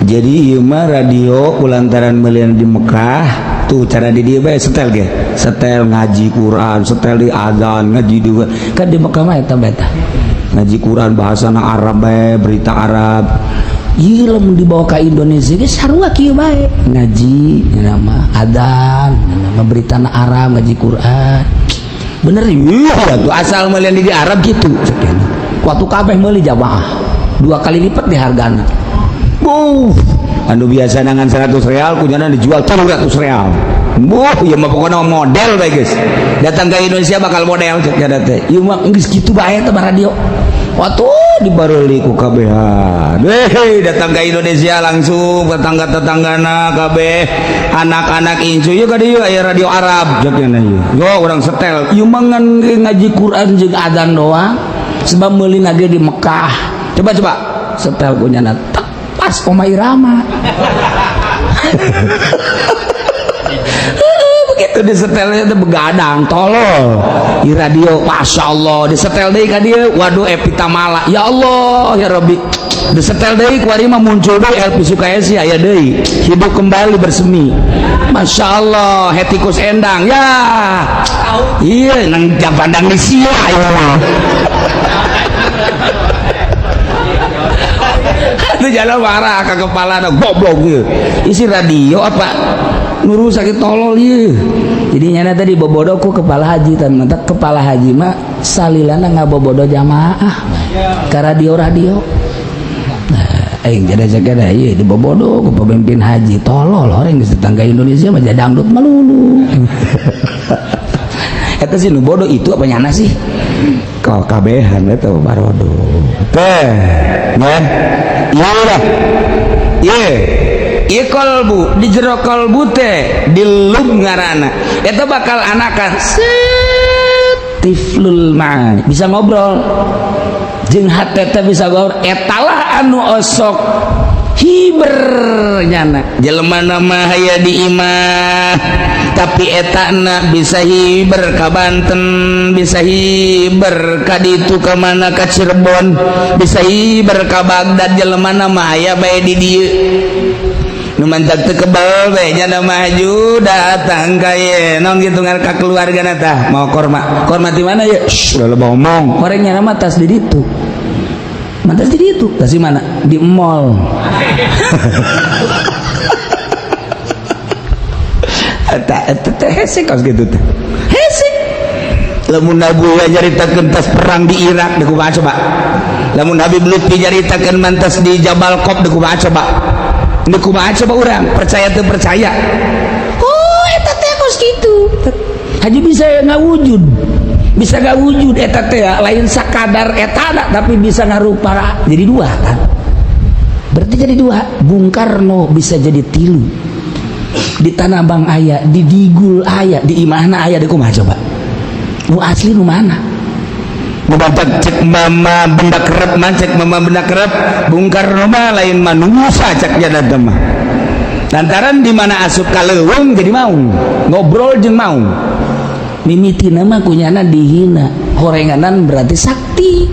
Jadi ieu mah radio kulantaran melian di Mekah tuh cara di dieu bae setel ge, setel ngaji Quran, setel di azan, ngaji juga kan di Mekah mah eta beta ngaji Quran bahasana Arab bae, berita Arab. Ieu lamun dibawa ke Indonesia ge sarua kieu bae, ngaji nama adzan, nama berita Arab, ngaji Quran. Bener iya tuh, asal melian di Arab gitu. Waktu kabeh meuli jamaah dua kali lipat di hargana. Buh, anu biasa nangan 100 real kunyana dijual 300 real. Buh, ieu mah pokoknya model bae geus. Datang ke Indonesia bakal model cek nya teh. Ieu mah geus kitu bae teh radio. Waktu dibareli ku kabehan. Hei, datang ke Indonesia langsung tetangga-tetanggana kabeh, anak-anak incu, yuk ka dieu aya radio Arab cek nya ieu. Yo urang setel. Ieu mah ngan ngaji Quran jeung adzan doang. Sebab meuli ge di Mekah. Coba coba setel kunyana tak pas Oma Irama. Begitu disetelnya itu begadang tolol di radio, masya Allah. Disetel deui ka dieu, waduh, Evie Tamala, ya Allah ya Rabbi. Disetel deui kuari mah muncul deui Elvi Sukaesih, aya deui, hidup kembali, bersemi, masya Allah. Hetty Koes Endang ya, iya nang jam pandang di sia ya. Itu jalan marah ke kepala ada goblok gitu. Isi radio apa nuru sakit tolol ieu. Jadi nyana tadi bobodo ku kepala haji, tapi kepala haji mah salilana ngabobodo jamaah ke radio-radio. Nah, aing jadi jaga ieu dibobodo ku pemimpin haji tolol. Orang geus tetangga Indonesia mah jadi dangdut melulu. Eta sih nu bodoh itu apa nyana sih? Kau kabehan eta barodo. Teh, nah, iya dah. Iya. Ieu kolbu di jero kolbu teh dilub ngaranna. Eta bakal anakan set tiflul ma'ani, bisa ngobrol. Jeung hate teh bisa ngobrol. Etalah anu osok hiber nyana. Jelema nama haya di imah, tapi etana bisa hiber ka Banten, bisa hiber ka ditu, ka mana, ka Cirebon, bisa hiber ka Baghdad. Jelema nama aya bae di dieu nu mantak teu kebal bae nya maju datang ka ye naon gitu ngar ka keluarga tah mau korma. Korma di mana ya? Shh, udah loba omong. Orangnya nama tas di ditu. Mantas di ditu. Tas di mana? Di mall. Eta eta teh hese kos gitu teh. Hese. Lamun Nabi nyaritakeun tas perang di Irak deuk kumaha coba? Lamun Habib Lutfi nyaritakeun mantas di Jabal Qaf deuk kumaha coba? Deuk kumaha coba urang? Percaya teu percaya? Oh, eta teh kos kitu. Haji bisa ngawujud. Bisa ngawujud eta teh lain sakadar eta tapi bisa ngarupa jadi dua kan. Berarti jadi dua. Bung Karno bisa jadi tilu. Di Tanah Abang aya, di Digul aya, di imahna aya, di kumaha coba? Nu asli nu mana? Nu bapak cek mama benda kerep mah, cek mama benda kerep, Bung Karno mah lain manusia cek jada mah. Lantaran di mana asup ka leuweung jadi maung, ngobrol jeung maung. Mimitina mah kunyana dihina, horenganan berarti sakti.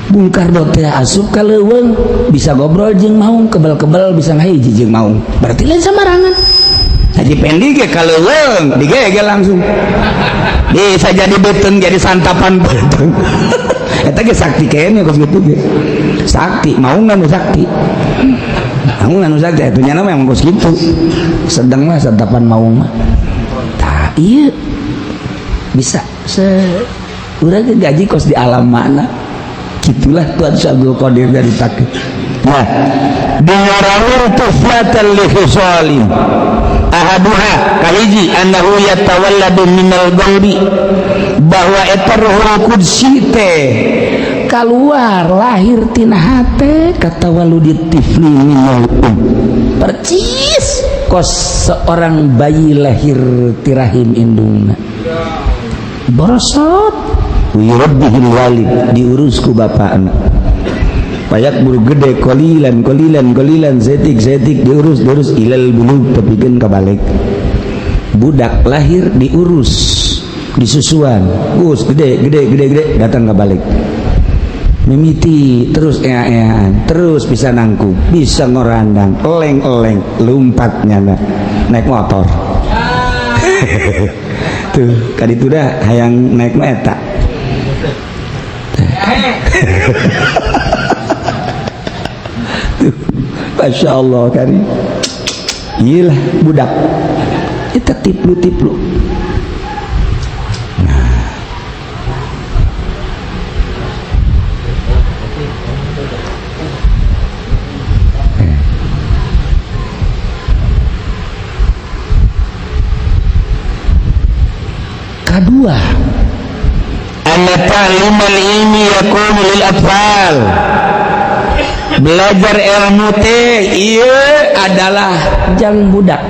Bung Karno teh asup ka leuweung bisa ngobrol jeung maung, kebel-kebel bisa ngahiji jeung maung. Berarti lain sembarangan. Haji Pendi ge ka leuweung digegel langsung. Bisa jadi beuteung, jadi santapan beuteung. Eta ge sakti kene kos kitu ge. Sakti, maung nu sakti. Kamu anu sakti itu nyana memang kos kitu. Sedang mah santapan maung mah. Tah ieu bisa se urang gaji kos di alam mana. Gitulah Tuan Syekh Abdul Qadir dari takut. Nah, dingarani tuflatan li khisalin. Ahaduha kahiji annahu yatawalladu minal qalbi, bahwa eta ruhul qudsi teh keluar lahir tina hate katawalludi tifli minal um, percis kos seorang bayi lahir ti rahim indungna, borosot wirabbihil walid, diurus ku bapakna. Payak buru gede kolilan kolilan kolilan zetik zetik diurus diurus ilal bulug tepikeun ka balik. Budak lahir diurus disusuan, gus gede gede gede gede datang ke balik, mimiti terus ea-eaan terus bisa nangkub, bisa ngorandang, eleng-eleng lumpat nyana naik motor. Tuh kaditu dah hayang naik mah eta. Tuh, Masya Allah kari iyalah budak itu tiplu-tiplu. Nah, kedua, anna ta'limal ilmi yakunu lil atfal, belajar ilmu teh ieu adalah jang budak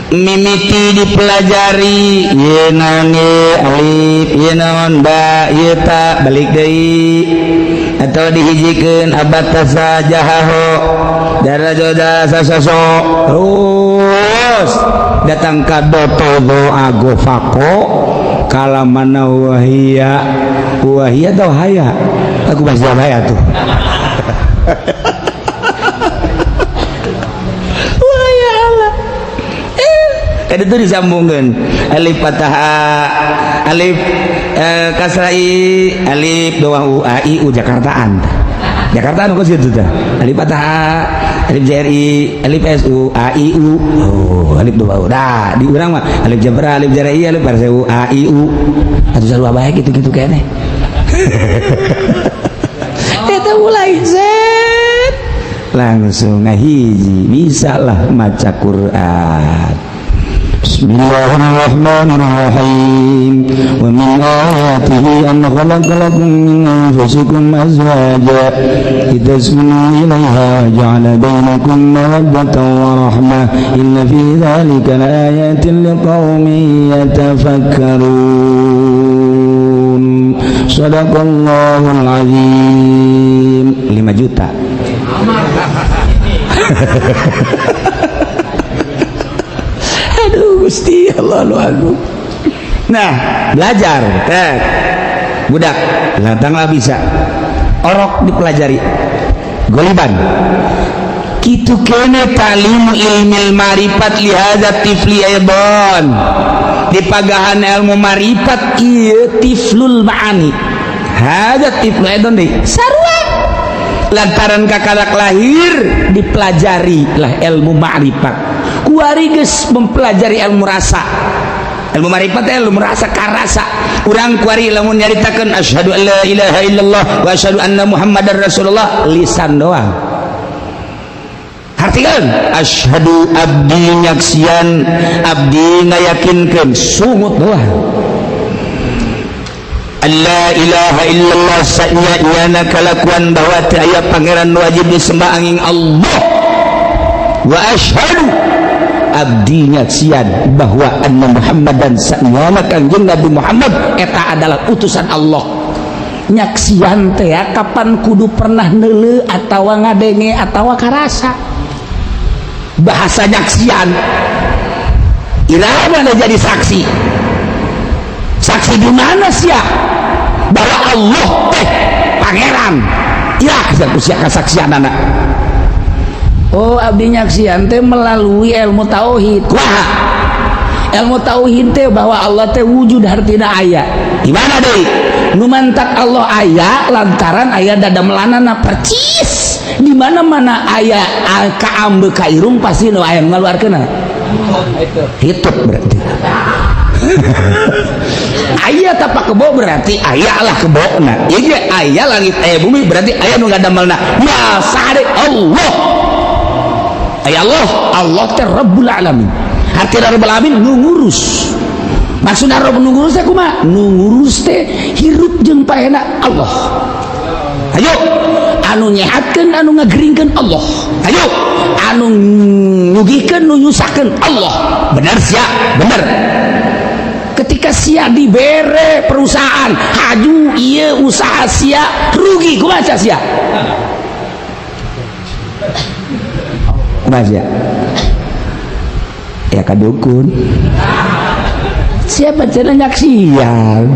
mimiti dipelajari ieu naon ieu alif ieu naon ba ieu ta balik deui atau dihijikeun abatasa jahaho darajoda sasaso terus datang ka doto doa gofako kalamana wahia wahia atau haya aku bahasa haya tuh. Wah ya Allah, tadi itu disambungkan alif patah a, alif kasra i, alif dua u a i u Jakartaan. Jakartaan kok situ tah. Alif patah a, alif jri, alif s u a i u. Oh, alif dua u. Dah, di urang mah alif jabra, alif jri, alif barsa u a i u. Atuh sarua bae kitu-kitu keneh. Eta mulai zet langsung ngahiji bisa lah maca Quran. Bismillahirrahmanirrahim. Wa min ayatihi an khalaqa lakum min anfusikum azwaja litaskunu ilaiha wa ja'ala bainakum mawaddatan wa rahmah. Inna fi dzalika laayatin liqaumin yatafakkarun. Shadaqallahul azim. 5 juta. Aduh Gusti Allah lu agung. Nah, belajar tek budak datanglah bisa orok dipelajari goliban kitu kene ta'limu ilmil marifat li hadza tifli aidan, dipagahan ilmu marifat ieu tiflul ma'ani hadza tiflu aidan deui sarua lantaran kakarak lahir dipelajari lah ilmu ma'rifat. Kuari geus mempelajari ilmu rasa, ilmu marifat ilmu rasa karasa. Urang kuari lamun nyaritakeun asyhadu an la ilaha illallah wa asyhadu anna muhammadar rasulullah lisan doang. Hartikeun asyhadu abdi nyaksian, abdi ngayakinkeun sungut doang. La ilaha illallah sanya-nyana kalakuan bahwa teu aya pangeran wajib disembah angin Allah. Wa asyhadu abdi nyaksian bahwa anna Muhammadan sanyana kanjeng Nabi Muhammad eta adalah utusan Allah. Nyaksian teh kapan kudu pernah neuleu atawa ngadenge atawa karasa. Bahasa nyaksian iraha jadi saksi. Saksi di mana sia? Bahwa Allah teh pangeran. Ya, sia kasaksian anak. Oh, abdi nyaksian teh melalui ilmu tauhid. Wah, ilmu tauhid teh bahwa Allah teh wujud hartina aya. Di mana deui? Nu mantak Allah aya lantaran aya dadamelanana percis Di mana-mana aya kaambe ka irung, pasti nu aya ngaluarkeun hitut. Berarti aya tapak kebo, berarti aya lah kebona. Ieu ge aya langit, aya bumi, berarti aya nu ngadamelna. Ya sahade? Allah. Aya Allah. Allah teh Rabbul Alamin. Artina Rabbul Alamin nu ngurus. Maksudna Rabb nu ngurus teh kumaha? Nu ngurus teh hirup jeung paena Allah. Ayo, anu nyehatkeun, anu ngageringkeun Allah. Ayo, anu nyugihkeun, nu nyusahkeun Allah. Bener sia? Bener. Ketika sia dibere perusahaan haju, iya, usaha sia rugi, kumaha sia? Kumaha sia? Ya kadukun. Siapa cenah nyaksian?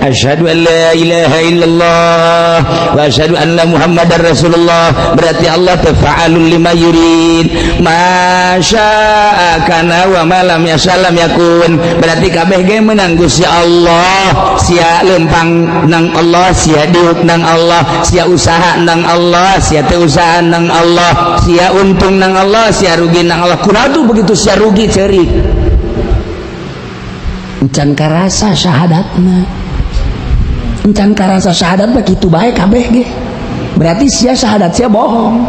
Asyhadu an la ilaha illallah wa asyhadu anna Muhammadar Rasulullah. Berarti Allah tafa'alul lima yurid. Ma syaa kana wa ma lam yasha lam yakun. Berarti kabeh ge menang Gusti Allah. Sia lempang nang Allah, sia diuk nang Allah, sia usaha nang Allah, sia teu usaha nang Allah, sia untung nang Allah, sia rugi nang Allah. Kunaon tuh begitu sia rugi cerik? Encan karasa syahadatna. Encan karasa syahadat mah kitu bae kabeh ge. Berarti sia syahadat sia bohong.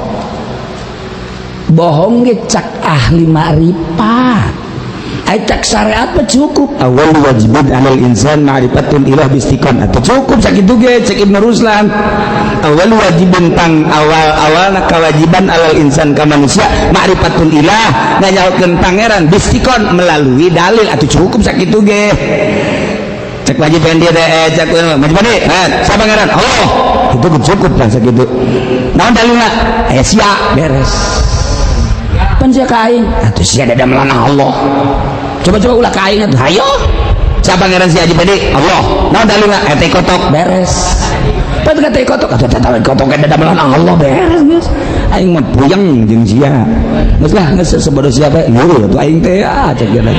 Bohong ge cak ahli ma'rifat. Ai cak syariat mah cukup. Awal wajibin alal insan ma'rifatul ilah bistiqon. Atau cukup sakitu ge cek Ibnu Ruslan. Awal wajibin pang awal-awalna kewajiban alal insan ka manusia ma'rifatul ilah, nganyahokeun pangeran, bistiqon melalui dalil. Atau cukup sakitu ge. Cek wajib dia teh, cek wajib dia, eh, siapa pangeran? Allah. Itu cukup kan sakitu. Naon dalilna? Aya sia, beres. Pan sia ka aing atuh, sia dada melanah Allah. Coba-coba ulah ka aing atuh. Hayo, siapa pangeran si Haji Pedi? Allah. Naon dalilna? Eta kotok, beres. Pan kata kotok atuh, tata kotok dada melanah Allah, beres geus. Aing mah puyeng jeung sia. Geus lah, geus sebodoh siapa ngeureuh atuh aing teh, ah, cek dia teh.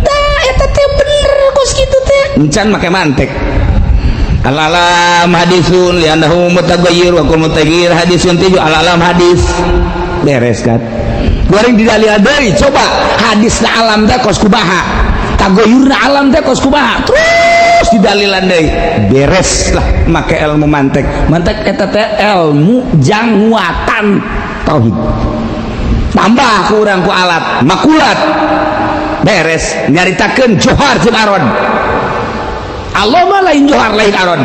Tah, eta teh bener kos kitu teh. Encan make mantek. Al-alam hadisun li'annahu mutaghayyir wa kullu mutaghayyir hadisun. Tujuh al-alam hadis, beres kan? Goreng didalil deui, coba hadis na alam teh kos kumaha, tagoyurna alam teh kos kumaha, terus didalilan deui, beres lah make ilmu mantek. Mantek eta teh ilmu jang nguatan tauhid, tambah kurang ku alat makulat, beres. Nyaritakeun johar jeung aron, Allah mah lain johar, lain aron.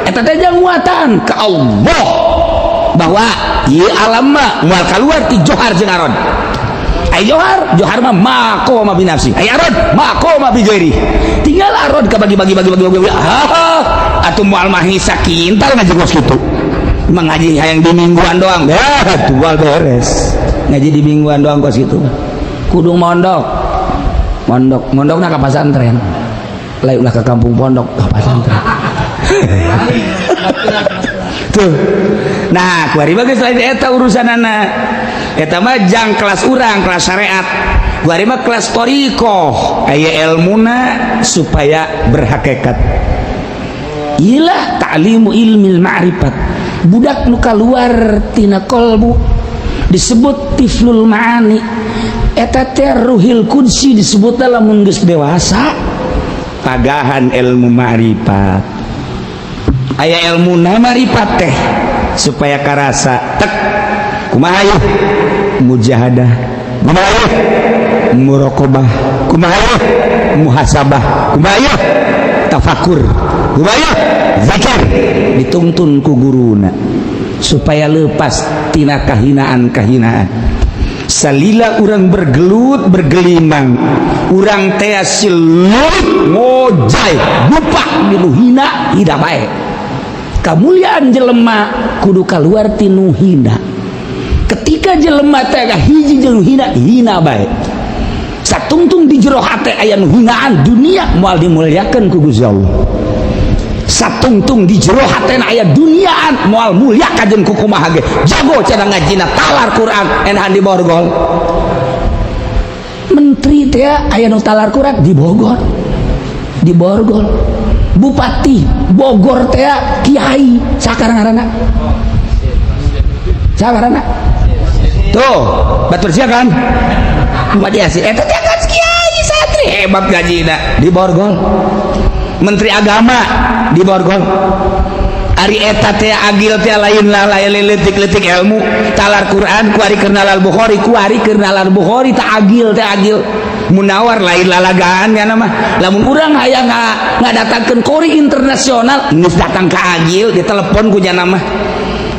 Eta teh jang nguatan ke Allah bahwa ieu alam mah moal keluar ti johar jeung aron. Ai johar, johar mah maqama bi nafsi, ai aron maqama bi ghairi. Tinggal aron ka bagi bagi bagi bagi bagi, ah, atuh moal mah sakintal ngaji kos kitu. Mengaji hayang di mingguan doang ya tual beres. Ngaji di mingguan doang kos kitu kudu mondok. Mondok, mondokna ka pasantren lain, ulah ke kampung pondok, ke pesantren tuh. Nah, kuari mah geus lain eta urusanana. Eta mah jang kelas urang, kelas syariat. Kuari mah kelas thoriqoh, aya ilmuna supaya berhakikat. Ilah ta'limu ilmil ma'rifat. Budak nu kaluar tina kolbu disebut tiflul ma'ani. Eta teh ruhil qudsi disebut lamun geus dewasa, pagahan ilmu ma'rifat. Aya ilmu ma'rifat teh supaya karasa tek kumaha yeuh mujahadah, kumaha yeuh muraqabah, kumaha yeuh muhasabah, kumaha yeuh tafakur, kumaha yeuh zikir, dituntun ku guruna supaya lepas tina kahinaan-kahinaan. Salila urang bergelut bergelimang, urang teh silut ngojay lupa di nu hina, hina bae. Kamuliaan jelema kudu kaluar ti nu hina. Ketika jelema teh hiji jeung hina, hina bae, satungtung di jero hate aya nu hinaan dunia, moal dimuliakeun ku Gusti Allah. Satungtung di jero hatena aya duniaan, moal mulia kajen ku kumaha ge. Jago cara ngajina, talar Quran, enahan di borgol. Menteri teh aya nu talar Quran di Bogor, di borgol. Bupati Bogor teh kiai sakarang ngaranna. Saha ngaranna? Tuh, batur sia kan? Bupati Yasin eta teh kan kiai santri hebat gajina di borgol. Menteri Agama di borgol. Ari eta teh agil teh lain lah, lain leutik-leutik ilmu talar Quran kuari keur nalar Bukhari, kuari keur nalar Bukhari tak agil teh, agil munawar lain lalagaan ya nama. Lamun urang hayang ngadatangkeun qori internasional geus datang ka agil, ditelepon ku nyana mah,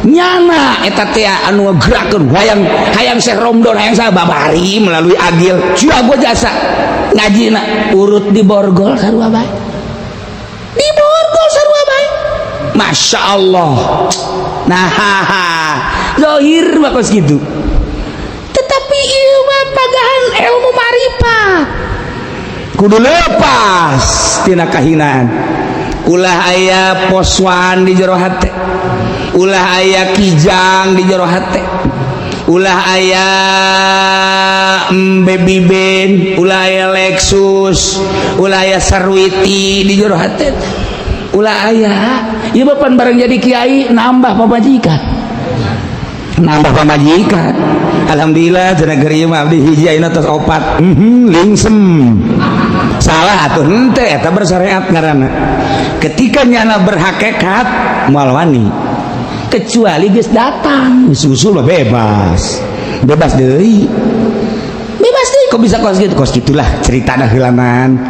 nyana eta teh anu ngagerakeun hayang hayang Syekh Romdon, hayang sa babari melalui agil jago jasa ngajina urut di borgol sarua bae, di borgol sarua bae. Masya Allah. Nah, zohir mah kos gitu, tetapi ieu mah pagahan ilmu marifat kudu lepas tina kahinaan. Ulah aya poswan di jero hate, ulah aya kijang di jero hate, ulah aya baby band, ulah aya Lexus, ulah aya Sarwiti di jero hate, ulah aya. Ieu pan bareng jadi kiai nambah pamajikan, nambah pamajikan. Alhamdulillah cenah keur ieu mah abdi hiji, ayeuna tos opat, lingsem. Salah atuh henteu, eta bersyariat ngaranna. Ketika nyana berhakikat moal wani kecuali geus datang usul mah bebas, bebas deui, bebas deui. Kok bisa kos gitu? Kos gitulah ceritana heulaman.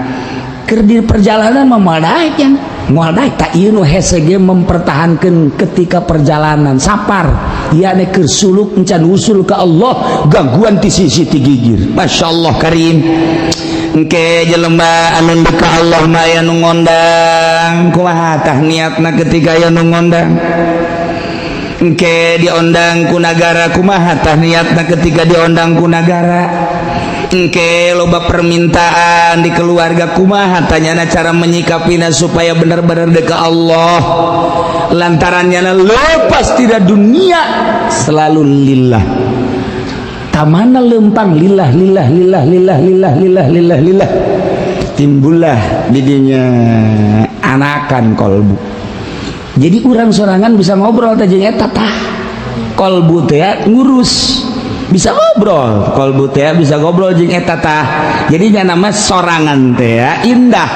Keur di perjalanan mah moal daek, yang moal daek. Tak ieu nu hese ge mempertahankan ketika perjalanan sapar yakni keur suluk encan usul ke Allah, gangguan ti sisi ti gigir. Masya Allah karim. Engke jelema anu ka Allah mah aya nu ngondang, kumaha tah niatna ketika aya nu ngondang? Engke diondang ku nagara, kumaha tah niatna ketika diondang ku nagara? Engke loba permintaan di keluarga, kumaha tanyana cara menyikapina supaya benar-benar dekat Allah, lantarannya lepas tidak dunia, selalu lillah. Tamana lempang lillah lillah lillah lillah lillah lillah lillah lillah, timbullah didinya anakan kolbu. Jadi urang sorangan bisa ngobrol teh jeung eta tah kolbu teh, ngurus bisa ngobrol kolbu teh, bisa ngobrol jeung eta tah. Jadi nama sorangan teh indah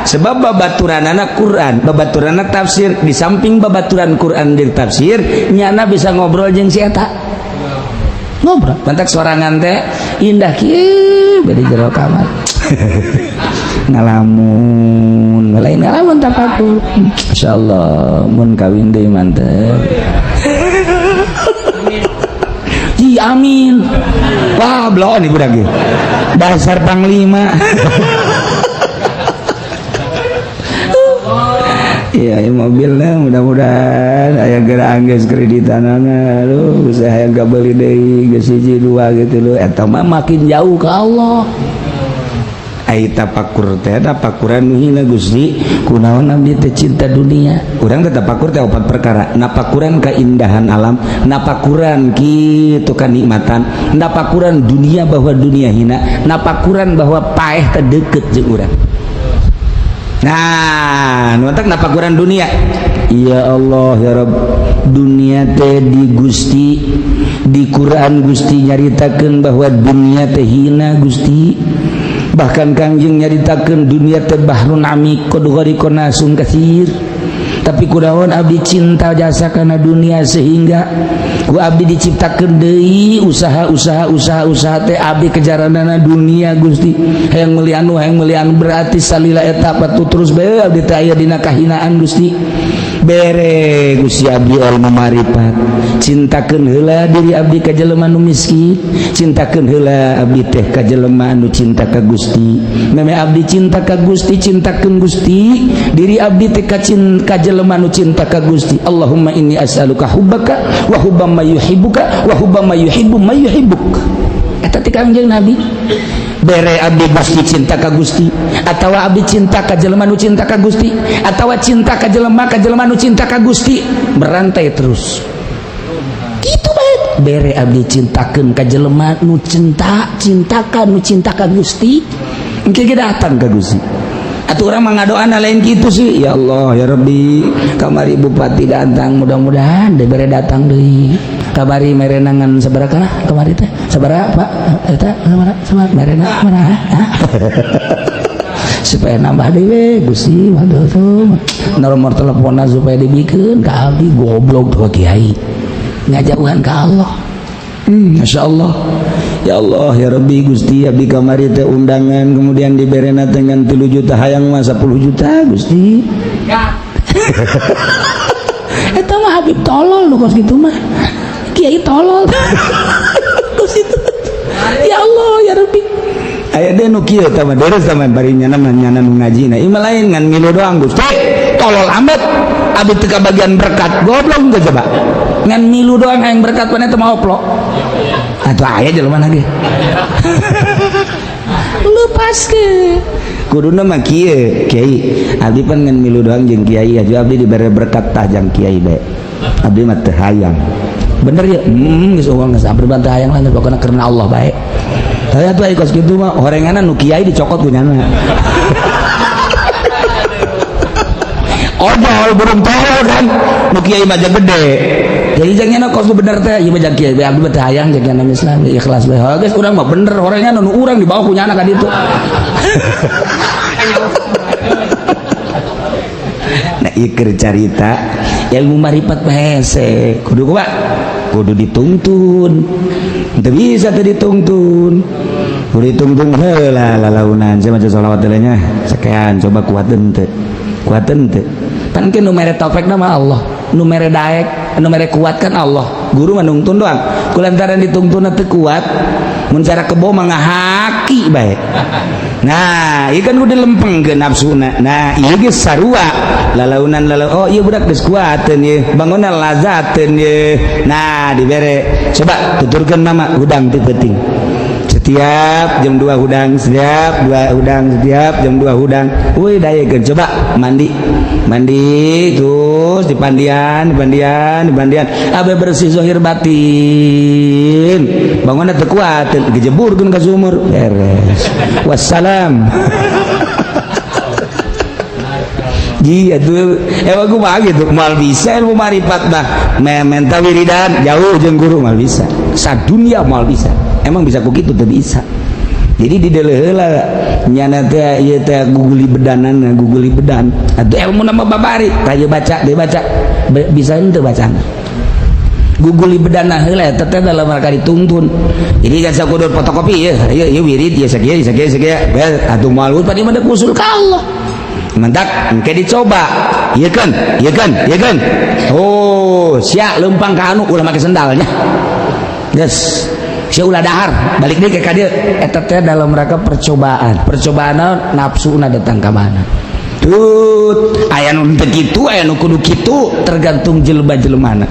sebab babaturanana Quran, babaturanana tafsir. Di samping babaturan Quran di tafsir, nyana bisa ngobrol jeung si eta, ngobrol mantak sorangan teh indah kieu bari jero kamar ngalamun, lain ngalamun tapakur. Insyaallah mun kawin deui mantep. Ji amin. Wah, bloon ibu lagi dasar panglima. Iya, ya, mobilnya mudah-mudahan aya geura anggeus kreditanana. Aduh, bisa hayang beli deui geus hiji dua gitu lho. Eta mah makin jauh ke Allah. Ai tapakur teh tapakuran nu hina. Gusti, kunaon abdi teh cinta dunia? Urang teh tapakur teh opat perkara: napakuran keindahan alam, napakuran kitu kanikmatan, napakuran dunia bahwa dunia hina, napakuran bahwa paeh teh deket jeung urang. Nah, nu napakuran dunia. Ya Allah ya Rabb, dunia teh di Gusti, di Quran Gusti nyaritakeun bahwa dunia teh hina. Gusti, bahkan Kangjeng nyaritakeun dunia teh bahrun amiq qad ghariqa nasun katsir. Tapi kunaon abdi cinta jasa kana dunia sehingga ku abdi diciptakeun deui usaha usaha usaha usaha teh abdi kejaranana dunia? Gusti, hayang meuli anu, hayang meuli anu. Berarti salila eta patu terus bae abdi teh aya dina kahinaan. Gusti, bere Gusti abdi ilmu marifat, cintakeun heula diri abdi ka jelema nu miskin, cintakeun heula abdi teh ka jelema anu cinta ka Gusti. Meme abdi cinta ka Gusti, cintakeun Gusti diri abdi teh ka jelema nu cinta ka Gusti. Allahumma inni as'aluka hubbaka wa hubba may yuhibbuka wa hubba may yuhibbu may yuhibbuk. Eta ti Kangjeng Nabi. Bere abdi Gusti cinta ka Gusti, atawa abdi cinta ka jelema nu cinta ka Gusti, atawa cinta ka jelema nu cinta ka Gusti, berantai terus gitu bae. Bere abdi cintakeun ka jelema nu cinta cintakan nu cinta ka Gusti, engke ge datang ka Gusti. Atuh urang mah ngadoana lain kitu sih. Ya Allah ya Rabbi, kamari bupati datang, mudah-mudahan dibere datang deui. Kamari merena ngan sabaraha lah kamari teh? Sabaraha, Pak? Eta sabaraha? Sabaraha merena? Sabaraha? Supaya nambah deui we Gusti, waduh tuh. Nomor teleponnya supaya dibikeun ka abdi. Goblok tuh kiai. Ngajauhan ka Allah. Masya Allah. Ya Allah ya Rabbi, Gusti, abdi kamari teh undangan, kemudian diberena dengan 3 juta, hayang mah 10 juta, Gusti. Eta mah Habib tolol lu kos gitu mah. Kiai tolol. Kos itu. Ya Allah ya Rabbi. Aya deh nu kieu tah mah, deres tah mah, bari nyana mah nyana nu ngajina. Ieu mah lain, ngan ngilu doang, Gusti. Tolol amat. Abdi teu kabagian berkat, goblok teh coba. Ngan milu doang yang berkat mana teh mah oplok. Atuh aya jelema ge. Lepas ke. Kuduna mah kieu, kiai. Abdi pan ngan milu doang jeung kiai, aju abdi dibere berkat tah jang kiai bae. Abdi mah teu hayang. Bener ya? Geus uang geus abdi mah teu hayang lah, pokona karena Allah bae. Tapi atuh aya kos kitu mah horenganna nu kiai dicokot ku nyana. Ojol burung tolol kan nu kiai mah gede. Jadi jangan kos bener teh ieu mah jang kiai bae, abdi mah teu hayang jeung nyana Islam ikhlas bae. Heuh geus urang mah bener, horengan nu urang dibawa ku nyana ka ditu. Nah ieu keur carita ilmu marifat mah hese. Kudu kumaha? Kudu dituntun. Teu bisa teu dituntun. Kudu dituntun heula lalaunan. Saya maca sholawat heula nya. Sakean coba kuateun teu. Kuateun teu. Pan ke nu mere taufik mah Allah, nu mere daek, nu mere kuat kan Allah. Guru mah nungtun doang. Kulantaran ditungtun teu kuat, mun cara kebo mah ngahaki bae. Nah, ieu kan kudu lempengkeun nafsuna. Nah, ieu geus sarua. Lalaunan lalau, oh ieu budak geus kuateun ieu, bangunna lazateun ieu. Nah, dibere. Coba tuturkeun mama hudang ti peuting. Setiap jam 2 hudang, setiap 2 hudang, setiap jam 2 hudang. Woi dayekeun coba mandi. Mandi terus dipandian, dipandian, dipandian. Abe bersih zahir batin. Bangunna teu kuat, gejeburkeun ka sumur. Beres. Wassalam. Iya tuh, emang gua gitu, mal bisa ilmu marifat mah, menta wiridan jauh jeung guru mal bisa, sadunia mal bisa. Emang bisa ku kitu teu bisa. Jadi di heula nyana teh ieu teh guguli bedanan, guguli bedan. Atuh ilmu nama babari, tah ieu baca, dia baca. Bisa henteu bacana. Guguli bedana heula eta teh dalam rangka dituntun. Jadi kan sakudu fotokopi ieu, ieu ieu wirid ieu sakieu sakieu sakieu. Atuh moal pan ieu mah usul ka Allah. Mentak engke dicoba. Ieu kan, ieu kan, ieu kan. Oh, sia leumpang ka anu ulah make sendalnya. Yes. Sia ulah dahar, balik deui ka dieu. Eta teh dalam rangka percobaan. Percobaan nafsuna datang ka mana. Tut, aya nu teu kitu, aya nu kudu kitu, tergantung jelema-jelemana.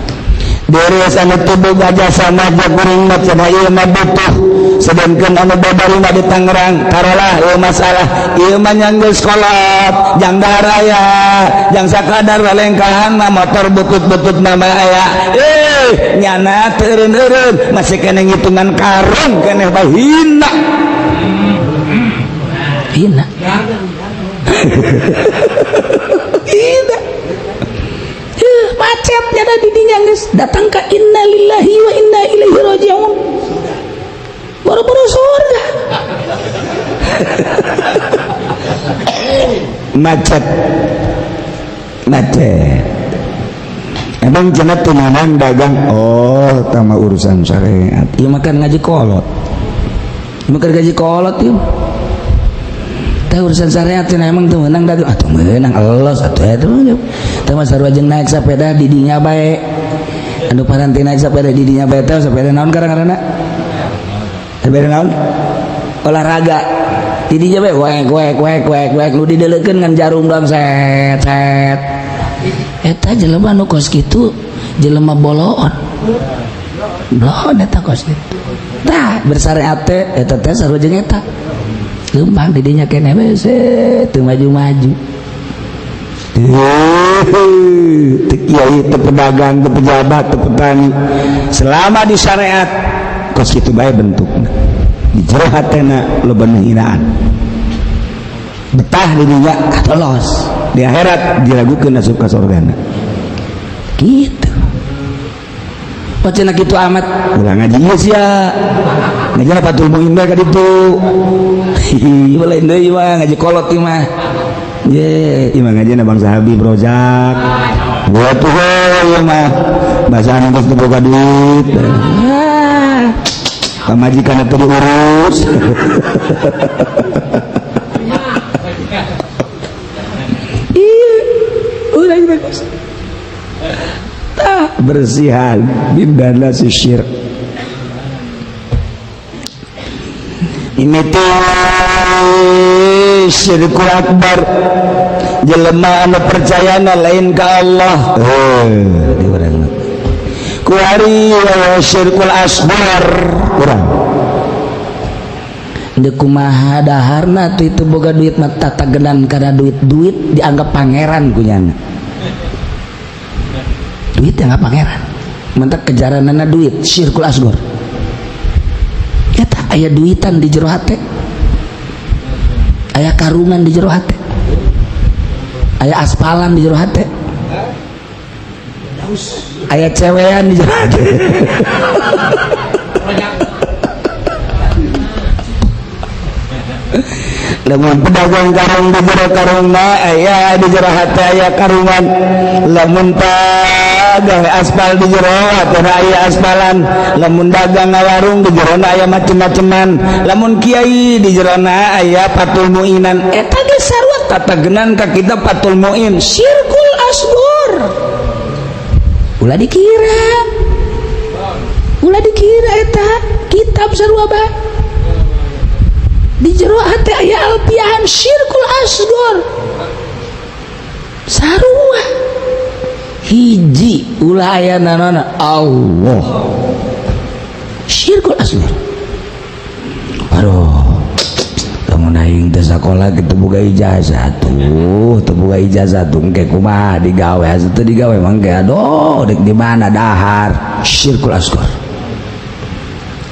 Beres anu teu boga jasa mah kuring mah cenah ieu mah butuh. Sedangkan anu babari mah di Tangerang, tarolah ieu masalah ieu mah nya geus kolot, jang daraya, jang sakadar lalengkahan mah motor butut-butut mah aya. Nyana teu eureun-eureun masih keneh ngitungan karung keneh bae hina. Hina. Hina. Macet nyana di dinya geus datang ka innalillahi wa inna ilaihi rajiun. Boro-boro surga. Macet. Macet. Emang cenah tumanan dagang, oh tama urusan syariat. Ieu makan ngaji kolot. Ieu makan gaji kolot ieu. Teh urusan syariat cenah emang teu meunang dagang, atuh meunang elos atuh eta mah. Teh mah sarua jeung naik sepeda di dinya bae. Anu paranti naik sepeda di dinya bae teh sepeda naon karang-karana? Sepeda naon? Olahraga. Di dinya bae wek wek wek wek wek nu dideleukeun ngan jarum doang set set. Eta jelema nu kos kitu jelema boloon. Boloon eta kos kitu. Tah bersyariat teh eta teh sarua jeung eta. Leumpang di dinya keneh we teu maju-maju. Teu kiai, teu pedagang, teu pejabat, teu petani. Selama di syariat kos kitu bae bentukna. Di jero hatena loba nu hinaan. Betah di dunia lolos, di akhirat diragukeun asup ka surgana. Gitu. Oh, cenah kitu amat. Ulah ngaji ieu sia. Ngaji Fathul Muin bae ka ditu. Hihi, lain deui mah ngaji kolot ieu mah. Ye, ieu mah ngajina bangsa Habib Rozak. Buat tuh ieu mah. Bahasa geus teu boga duit. Ah. Pamajikan teu diurus. Iya, urang teh tah bersihan bindana si syirik. Ini teh syirkul akbar. Jelema anu percayana lain ka Allah. Di urang. Kuari syirkul asghar urang. Deuk kumaha daharna tuh itu boga duit mah tatagenan kana duit-duit dianggap pangeran kunyana. Duit dianggap pangeran. Mentak kejaranana duit syirkul asghar. Eta aya duitan di jero hate. Aya karungan di jero hate. Aya aspalan di jero hate. Aya cewean di jero hate. Lamun pedagang karung di jero karungna aya di jero hate aya karungan. Lamun dagang aspal di jero hate aya aspalan. Lamun dagang ngawarung di jerona aya macem-maceman. Lamun kiai di jerona aya Fathul Muinan. Eta ge sarua tatagenan ka kita Fathul Muin syirkul asghar. Ulah dikira. Ulah dikira eta kitab sarua bae. Di jero hate aya alpiahan syirkul asghar. Sarua hiji ulah aya nanona Allah. Syirkul asghar. Aduh, lamun aing teh sakola kitu boga ijazah tuh, teu boga ijazah tuh engke kumaha digawe asa teu digawe mangke aduh dek di mana dahar. Syirkul asghar.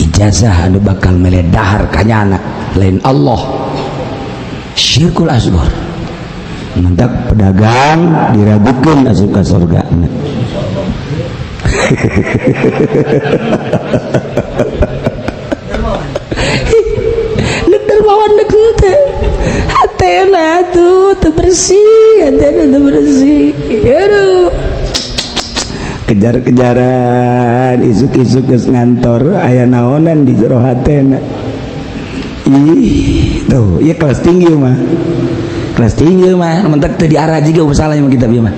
Ijazah anu bakal mele dahar kanyana lain Allah. Syirkul asghar. Mentak pedagang diragukeun asup ka surga. Nek dermawan nek teh hatena tuh teu bersih, hatena teu bersih. Aduh. Kejar-kejaran isuk-isuk geus ngantor aya naonan di jero hatena. Ih, tuh, ieu kelas tinggi mah. Kelas tinggi mah, mentak teu diarah juga masalah mah kitab ieu mah.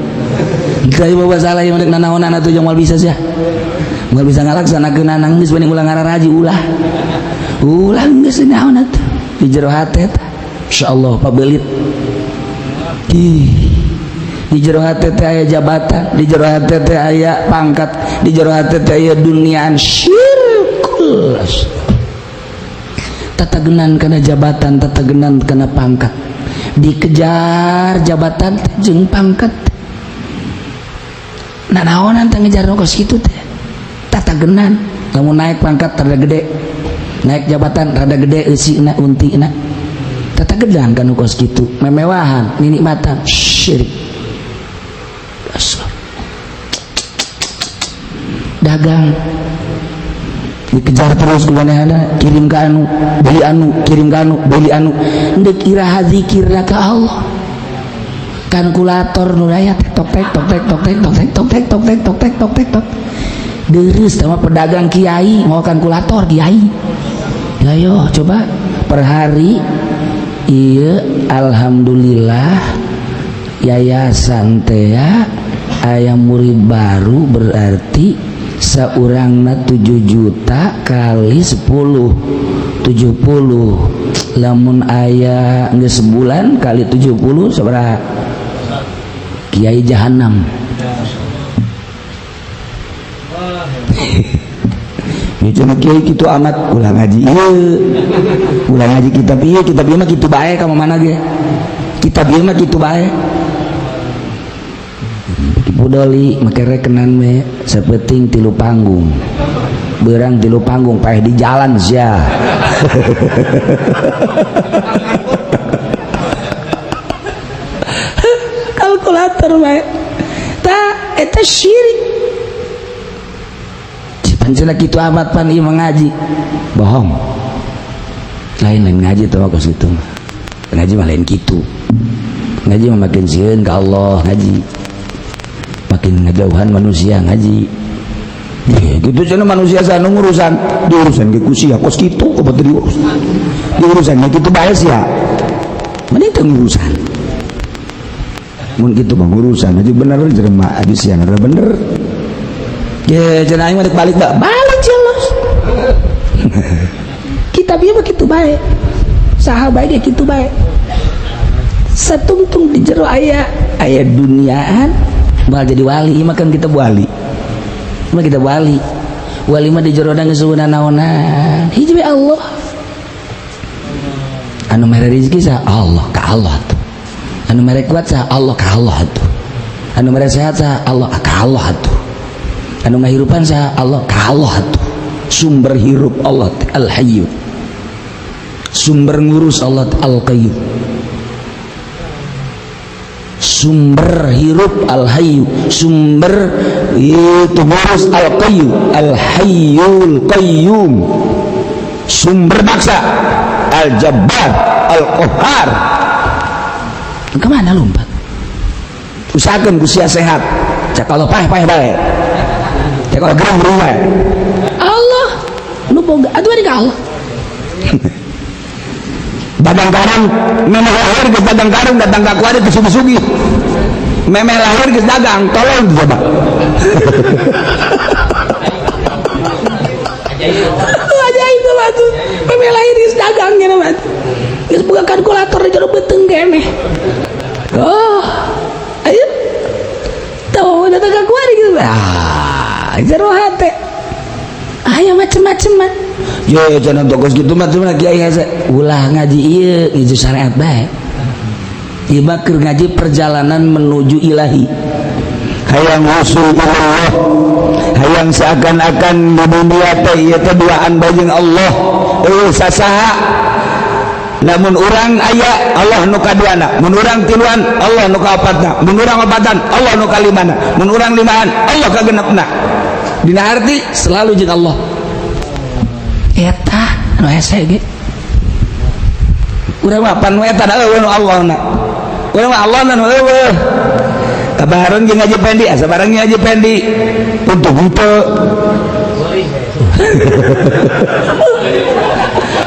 Kita ieu masalah ieu mah nanaonan atuh jeung moal bisa sia. Moal bisa ngalaksanakeun geus mending ulah ngararaji ulah. Ulah geus naon atuh di jero hate teh. Insyaallah pabelit. Ih. Di jero hate teh aya jabatan, di jero hate teh aya pangkat, di jero hate teh aya duniaan syirkul. Tatagenan kana jabatan, tatagenan kana pangkat. Dikejar jabatan jeung pangkat. Nah naonan teh ngejar kos kitu teh. Tatagenan, lamun naik pangkat rada gede, naik jabatan rada gede eusina untina. Tatagenan kana kos kitu, memewahan, ninikmatan, syirik. Dagang dikejar terus kumanehana, kirim ka anu, beli anu, kirim ka anu, beli anu, ndek iraha zikirna ka Allah. Kalkulator nu aya tok tek tok tek tok tek tok tek tok tek tok tek tok tek tok tek tok. Deureuh sama pedagang kiai mau kalkulator kiai. Ayo coba per hari ieu alhamdulillah yayasan teh aya murid baru berarti seorangna 7 juta kali 10 70. Lamun aya geus sebulan kali 70 sabaraha? Kiai jahanam. Ieu kiai kitu amat ulah ngaji ieu. Ulah ngaji kitab ieu, kitab ieu mah kitu bae ka mana ge. Kitab ieu mah kitu bae. Budoli make rekenan me sapeting 3 panggung. Berang 3 panggung paeh di jalan sia. Kalkulator bae. Tah, eta syirik. Pancena kitu amat pan ieu ngaji. Bohong. Lain-lain ngaji tuh mah kos kitu mah. Ngaji mah lain kitu. Ngaji mah makin sieun ka Allah ngaji. Makin ngajauhan manusia ngaji. Ya, gitu cenah manusia sana ngurusan, diurusan ge ku sia kos kitu obat diurus. Diurusan ge kitu bae sia. Mending teu ngurusan. Mun kitu mah ngurusan aja bener jelema aja sia bener. Ya cenah aing mah balik balik jelas. Kitab ieu mah kitu bae. Saha bae ge kitu bae. Satungtung di jero aya aya duniaan bakal jadi wali. Ieu mah kan kita wali. Mah kita wali. Wali mah di jero geus naonan. Hiji we Allah. Anu mere rezeki saha? Allah, ka Allah tuh. Anu mere kuat saha? Allah, ka Allah tuh. Anu mere sehat saha? Allah, ka Allah tuh. Anu ngahirupan saha? Allah, ka Allah tuh. Sumber hirup Allah Al-Hayyu. Sumber ngurus Allah Al-Qayyum. Sumber hirup Al-Hayyu, sumber itu ngurus Al-Qayyum, Al-Hayyul Qayyum. Sumber maksa Al-Jabbar, Al-Qahhar. Kemana lompat? Usahakan ku sia sehat. Cak Allah paeh-paeh bae. Cak Allah gerang bae. Allah nu boga atuh ari ka Allah. Dagang karung memeh lahir geus dagang karung datang ka kuari teu sugih-sugih. Memeh lahir geus dagang, tolong coba. Ajaib tuh batu. Memeh lahir geus dagang nya batu. Geus boga kalkulator di jero beuteung keneh. Oh, ayo. Tahu datang ka kuari gitu. Ah, jero hate. Aya macem-macem mah. Yo cenah tokos kitu mah cuma kiai hese. Ulah ngaji ieu ngaji syariat bae. Ieu mah keur ngaji perjalanan menuju ilahi. Hayang usul Allah, hayang seakan-akan di dunia teh ieu teh duaan bae jeung Allah. Eueuh sasaha. Lamun urang aya Allah nu kaduana, mun urang tiluan Allah nu kaopatna, mun urang opatan Allah nu kalimana, mun urang limaan Allah kagenepna. Dina arti selalu jeung Allah. Eta nu hese ge. Urang mah pan eta da eueuh nu Allahna. Urang mah Allahna nu eueuh. Kabahareun jeung ngaji pendi, asa bareng ngaji pendi. Untung henteu.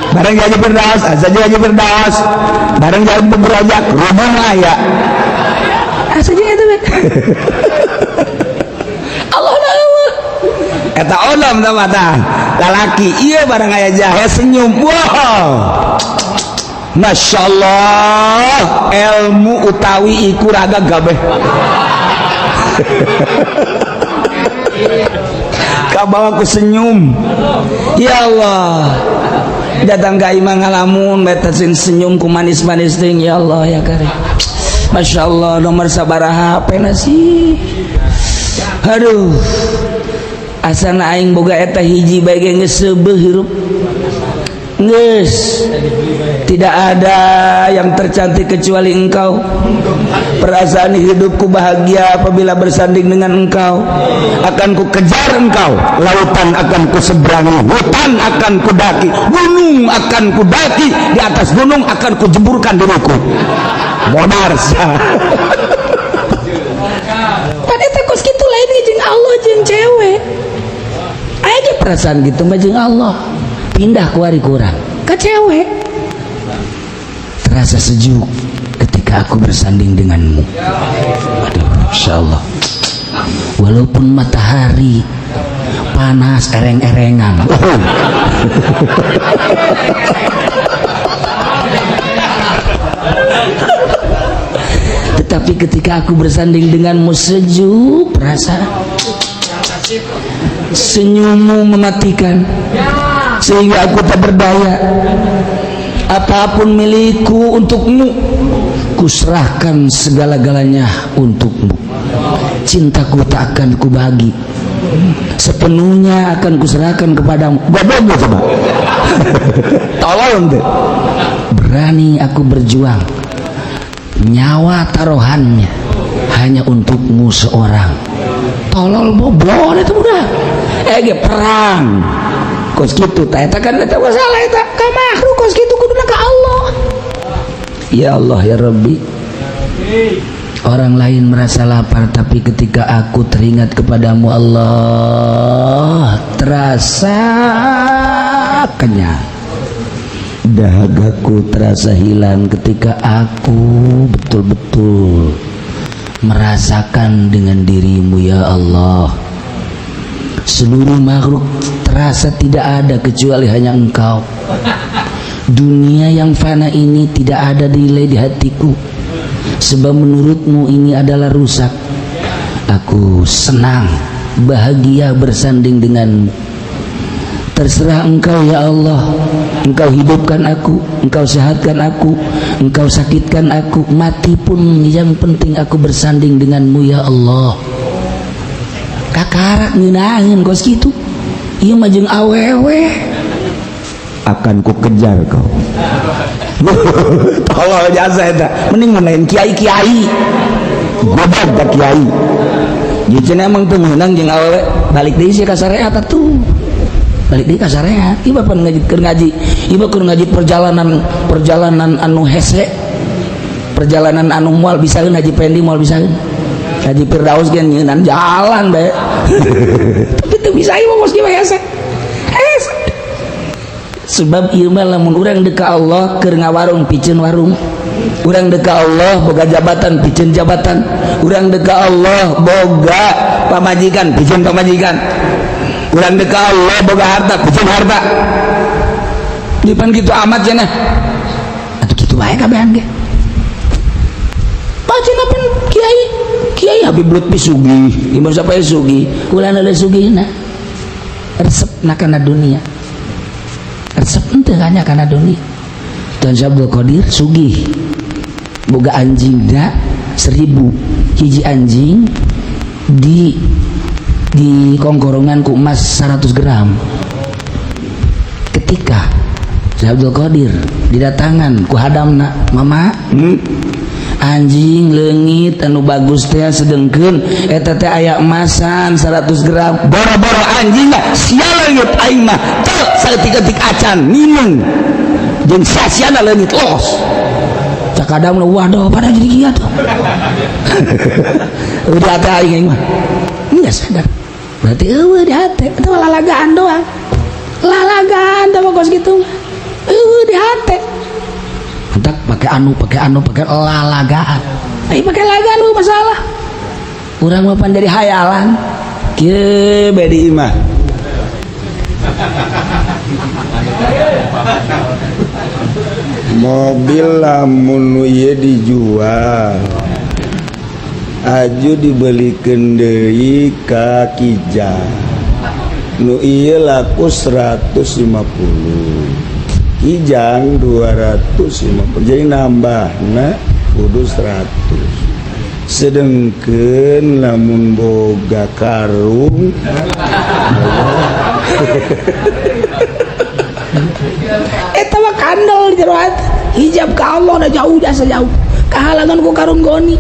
Bareng ngaji Firdaus, asa jeung ngaji Firdaus. Bareng ngaji Berajak, rumah aya. Asa jeung eta we. Allah na eueuh. Eta olam tah mata. Lalaki ieu barang aya jahe senyum. Wow. Masya Allah, ilmu utawi iku raga gabeh. Kabawa ku senyum. Ya Allah. Datang ka imah ngalamun beta senyum ku manis-manis ting ya Allah ya karim. Masya Allah nomor sabaraha HP na sih. Aduh. Asana aing boga eta hiji bae ge geus seubeuh hirup. Geus. Tidak ada yang tercantik kecuali engkau. Perasaan hidupku bahagia apabila bersanding dengan engkau. Akan ku kejar engkau, lautan akan ku seberangi, hutan akan ku daki, gunung akan ku daki, di atas gunung akan ku jeburkan diriku. Modar sia. Pan eta kos kitu lain jeung Allah jeung cewek. Aya ge perasaan gitu mah jeung Allah. Pindah kuari kurang ka cewek. Terasa sejuk ketika aku bersanding denganmu. Aduh, insyaallah. Walaupun matahari panas ereng-erengan. Tetapi ketika aku bersanding denganmu sejuk perasaan. Senyummu mematikan sehingga aku tak berdaya. Apapun milikku untukmu, kuserahkan segala-galanya untukmu. Cintaku tak akan kubagi, sepenuhnya akan kuserahkan kepadamu. Goblok coba. Tolong deh. Berani aku berjuang, nyawa taruhannya Hanya untukmu seorang. Tolol boblon itu udah ge perang kos kitu tah, eta kan eta masalah eta ka makhluk. Kos kitu kuduna ka Allah. Ya Allah, ya Rabbi, orang lain merasa lapar, tapi ketika aku teringat kepadamu, Allah, terasa kenyang. Dahagaku terasa hilang ketika aku betul-betul merasakan dengan dirimu, ya Allah. Seluruh makhluk terasa tidak ada kecuali hanya Engkau. Dunia yang fana ini tidak ada nilai di hatiku, sebab menurutmu ini adalah rusak. Aku senang, bahagia bersanding denganmu. Terserah Engkau, ya Allah. Engkau hidupkan aku, Engkau sehatkan aku, Engkau sakitkan aku, mati pun yang penting aku bersanding denganmu, ya Allah. Kakarak ngeunaheun kos kitu. Ieu mah jeung awewe. Akan ku kejar kau. Tolol jasa eta. Mending menain kiai-kiai. Goblok tak kiai. Jadi cenah emang teu meunang jeung awewe, balik deui sia ka syariat atuh. Balik deui ka syariat. Ieu bapak ngaji, keur ngaji. Ieu keur ngaji perjalanan, perjalanan anu hese. Perjalanan anu moal bisaeun Haji Pendi, moal bisaeun. Haji Firdaus ge nyeunan jalan bae. Tapi teu bisa ieu mah mos hese. Hese. Sebab ieu mah lamun urang deuk ka Allah, keur ngawarung piceun warung. Urang deuk ka Allah boga jabatan, piceun jabatan. Urang deuk ka Allah boga pamajikan, piceun pamajikan. Urang deuk ka Allah boga harta, piceun harta. Dipan kitu amat cenah. Atuh kitu bae kabehan ge. Pak cenah pan kiai, Kiai Habib Lutfi sugih, Imam siapa sugih, ulah ada sugihna. Resep na kana dunia. Resep henteu hanya kana dunia. Dan Abdul Qadir sugih. Boga anjingna 1000. Hiji anjing di kongkorongan ku emas 100 gram. Ketika Syekh Abdul Qadir didatangan ku hadamna, "Mama, anjing leungit anu bagus teh, sedengkeun eta teh aya emasan 100 gram." Boro-boro anjing mah, sia leungit aing mah teu saeutik-eutik acan ninung jeung sia-siana leungit los. Cak hadamna, "Waduh, pada jadi kieu tuh." Udah teh aing mah enggak sadar. Berarti eueuh di hate, itu mah lalagaan doang. Lalagaan teh mah kos kitu mah. Eueuh di hate. Entak pakai anu, pakai anu, pakai lalagaan. Ai pakai lagaan mah masalah. Urang mah pan dari hayalan. Kieu bae di imah. Mobil lamun nu ieu dijual, aju dibelikeun deui ka Kijang. Nu ieu laku 150, Kijang 250, jadi nambahna kudu 100. Sedengkeun lamun boga karung. Eta mah kandel di jero hati. Hijab ka Allah dah jauh, jasa jauh. Kahalangan ku karung goni.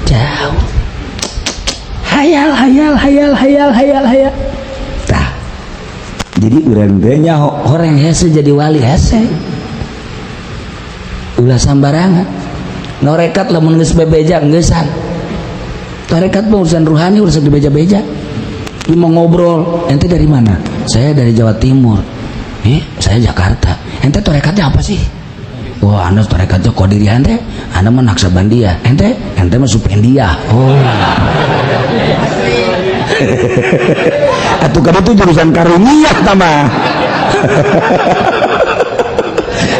Jauh. Hayal, hayal, hayal, hayal, hayal, hayal. Tah. Jadi urang teh nyaho. Orang hese jadi wali hese. Ulah sambarangan. Norekat lamun geus bebeja geusan. Tarekat mah urusan ruhani, urusan dibeja-beja. Ini mau ngobrol, "Ente dari mana?" "Saya dari Jawa Timur." "Eh, saya Jakarta." "Ente tarekatnya apa sih?" "Wah, anda tarekatnya Qadiriyah." "Ente?" "Anda mah Naqsyabandiyah." "Ente?" "Ente mah Supendiyah." Oh. Atuh kada tuh jurusan karuniyah tama.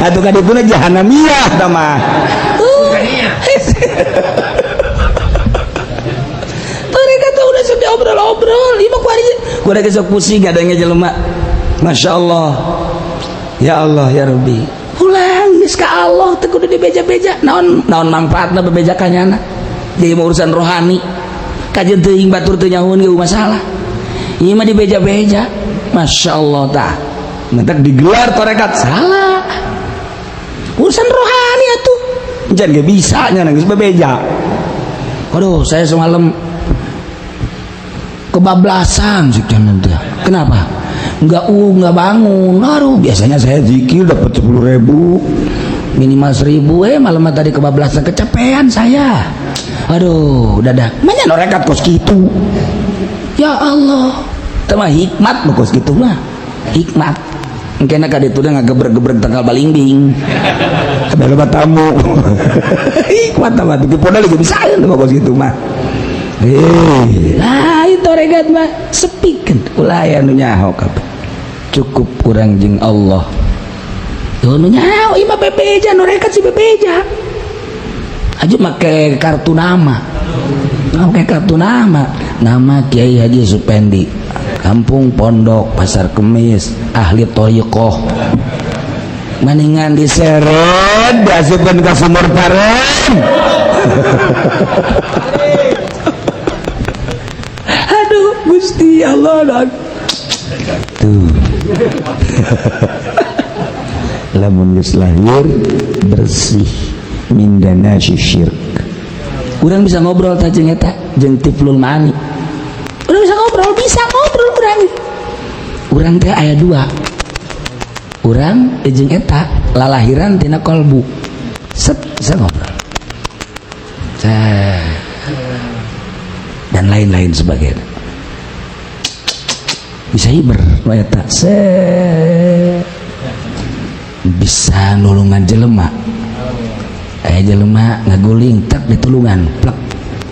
Atuh kada itu jahanamiyah tama. Tarekat tuh udah sudah obrol-obrol. Ieu mah kuari Kuari sok pusing adanya jelema. Masya Allah. Ya Allah ya Rabbi. Ulang geus ka Allah teu kudu dibeja-beja. Naon naon manfaatna bebeja ka nyana? Jadi mah urusan rohani. Kajeun teuing batur teu nyahueun ge masalah. Ieu mah dibeja-beja. Masya Allah tah. Mentak digelar tarekat. Salah. Urusan rohani atuh. Jangan ge bisa nya geus bebeja. Aduh, saya semalam kebablasan sih nanti. Kenapa? Enggak bangun. Aduh, biasanya saya zikir dapat 10.000, minimal 1.000, malam tadi kebablasan, kecapean saya. Aduh, udah dah. Mana norekat kos gitu? Ya Allah. Itu mah hikmat mah kos gitu mah. Hikmat. Mungkin ka ditu udah ngagebreg-gebreg tangkal balingbing. Ada loba tamu. Hikmat mah tuh podal juga bisa mah kos gitu mah. Lah itu regat mah sepi kan ulah aya nu nyaho kabeh. Cukup kurang jeung Allah. Tuh nu nyaho ieu mah bebeja nu rekat si bebeja. Aja make kartu nama. Make kartu nama. Nama Kiai Haji Supendi. Kampung Pondok, Pasar Kemis, ahli thoriqoh. Maningan diseret diasupkeun ka sumur paren. Aduh, Gusti Allah. Tuh. Lamun geus lahir bersih min danasi syirk. Urang bisa ngobrol tah jeung eta, jeung tiflul maani. Urang bisa ngobrol urang. Urang teh aya dua. Urang jeung eta lalahiran tina kolbu. Set bisa ngobrol. Set. Dan lain-lain sebagainya. Bisa hiber nu eta. Set. Bisa nulungan jelema. Aya jelema ngaguling tak ditulungan, plek.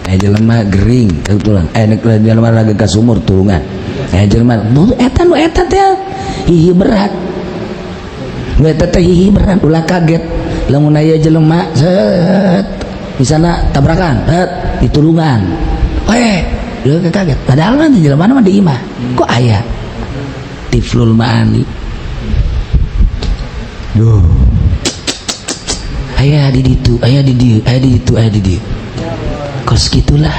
Aya jelema gering ditulungan. Aya jelema lagi ka sumur tulungan. Aya jelema eta nu eta teh hihi berat. Nu eta teh hihi berat, ulah kaget. Lamun aya jelema set misalna tabrakan, set ditulungan. Eh, dia kaget. Padahal mah jelema mah di imah. Kok aya tiflul maani. Duh. Aya di ditu, aya di dieu, aya di ditu, aya di dieu. Kos gitulah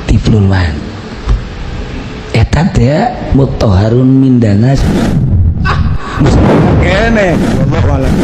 tiflul maani. Eta teh mutahharun min danas. Kene wallahu a'lam.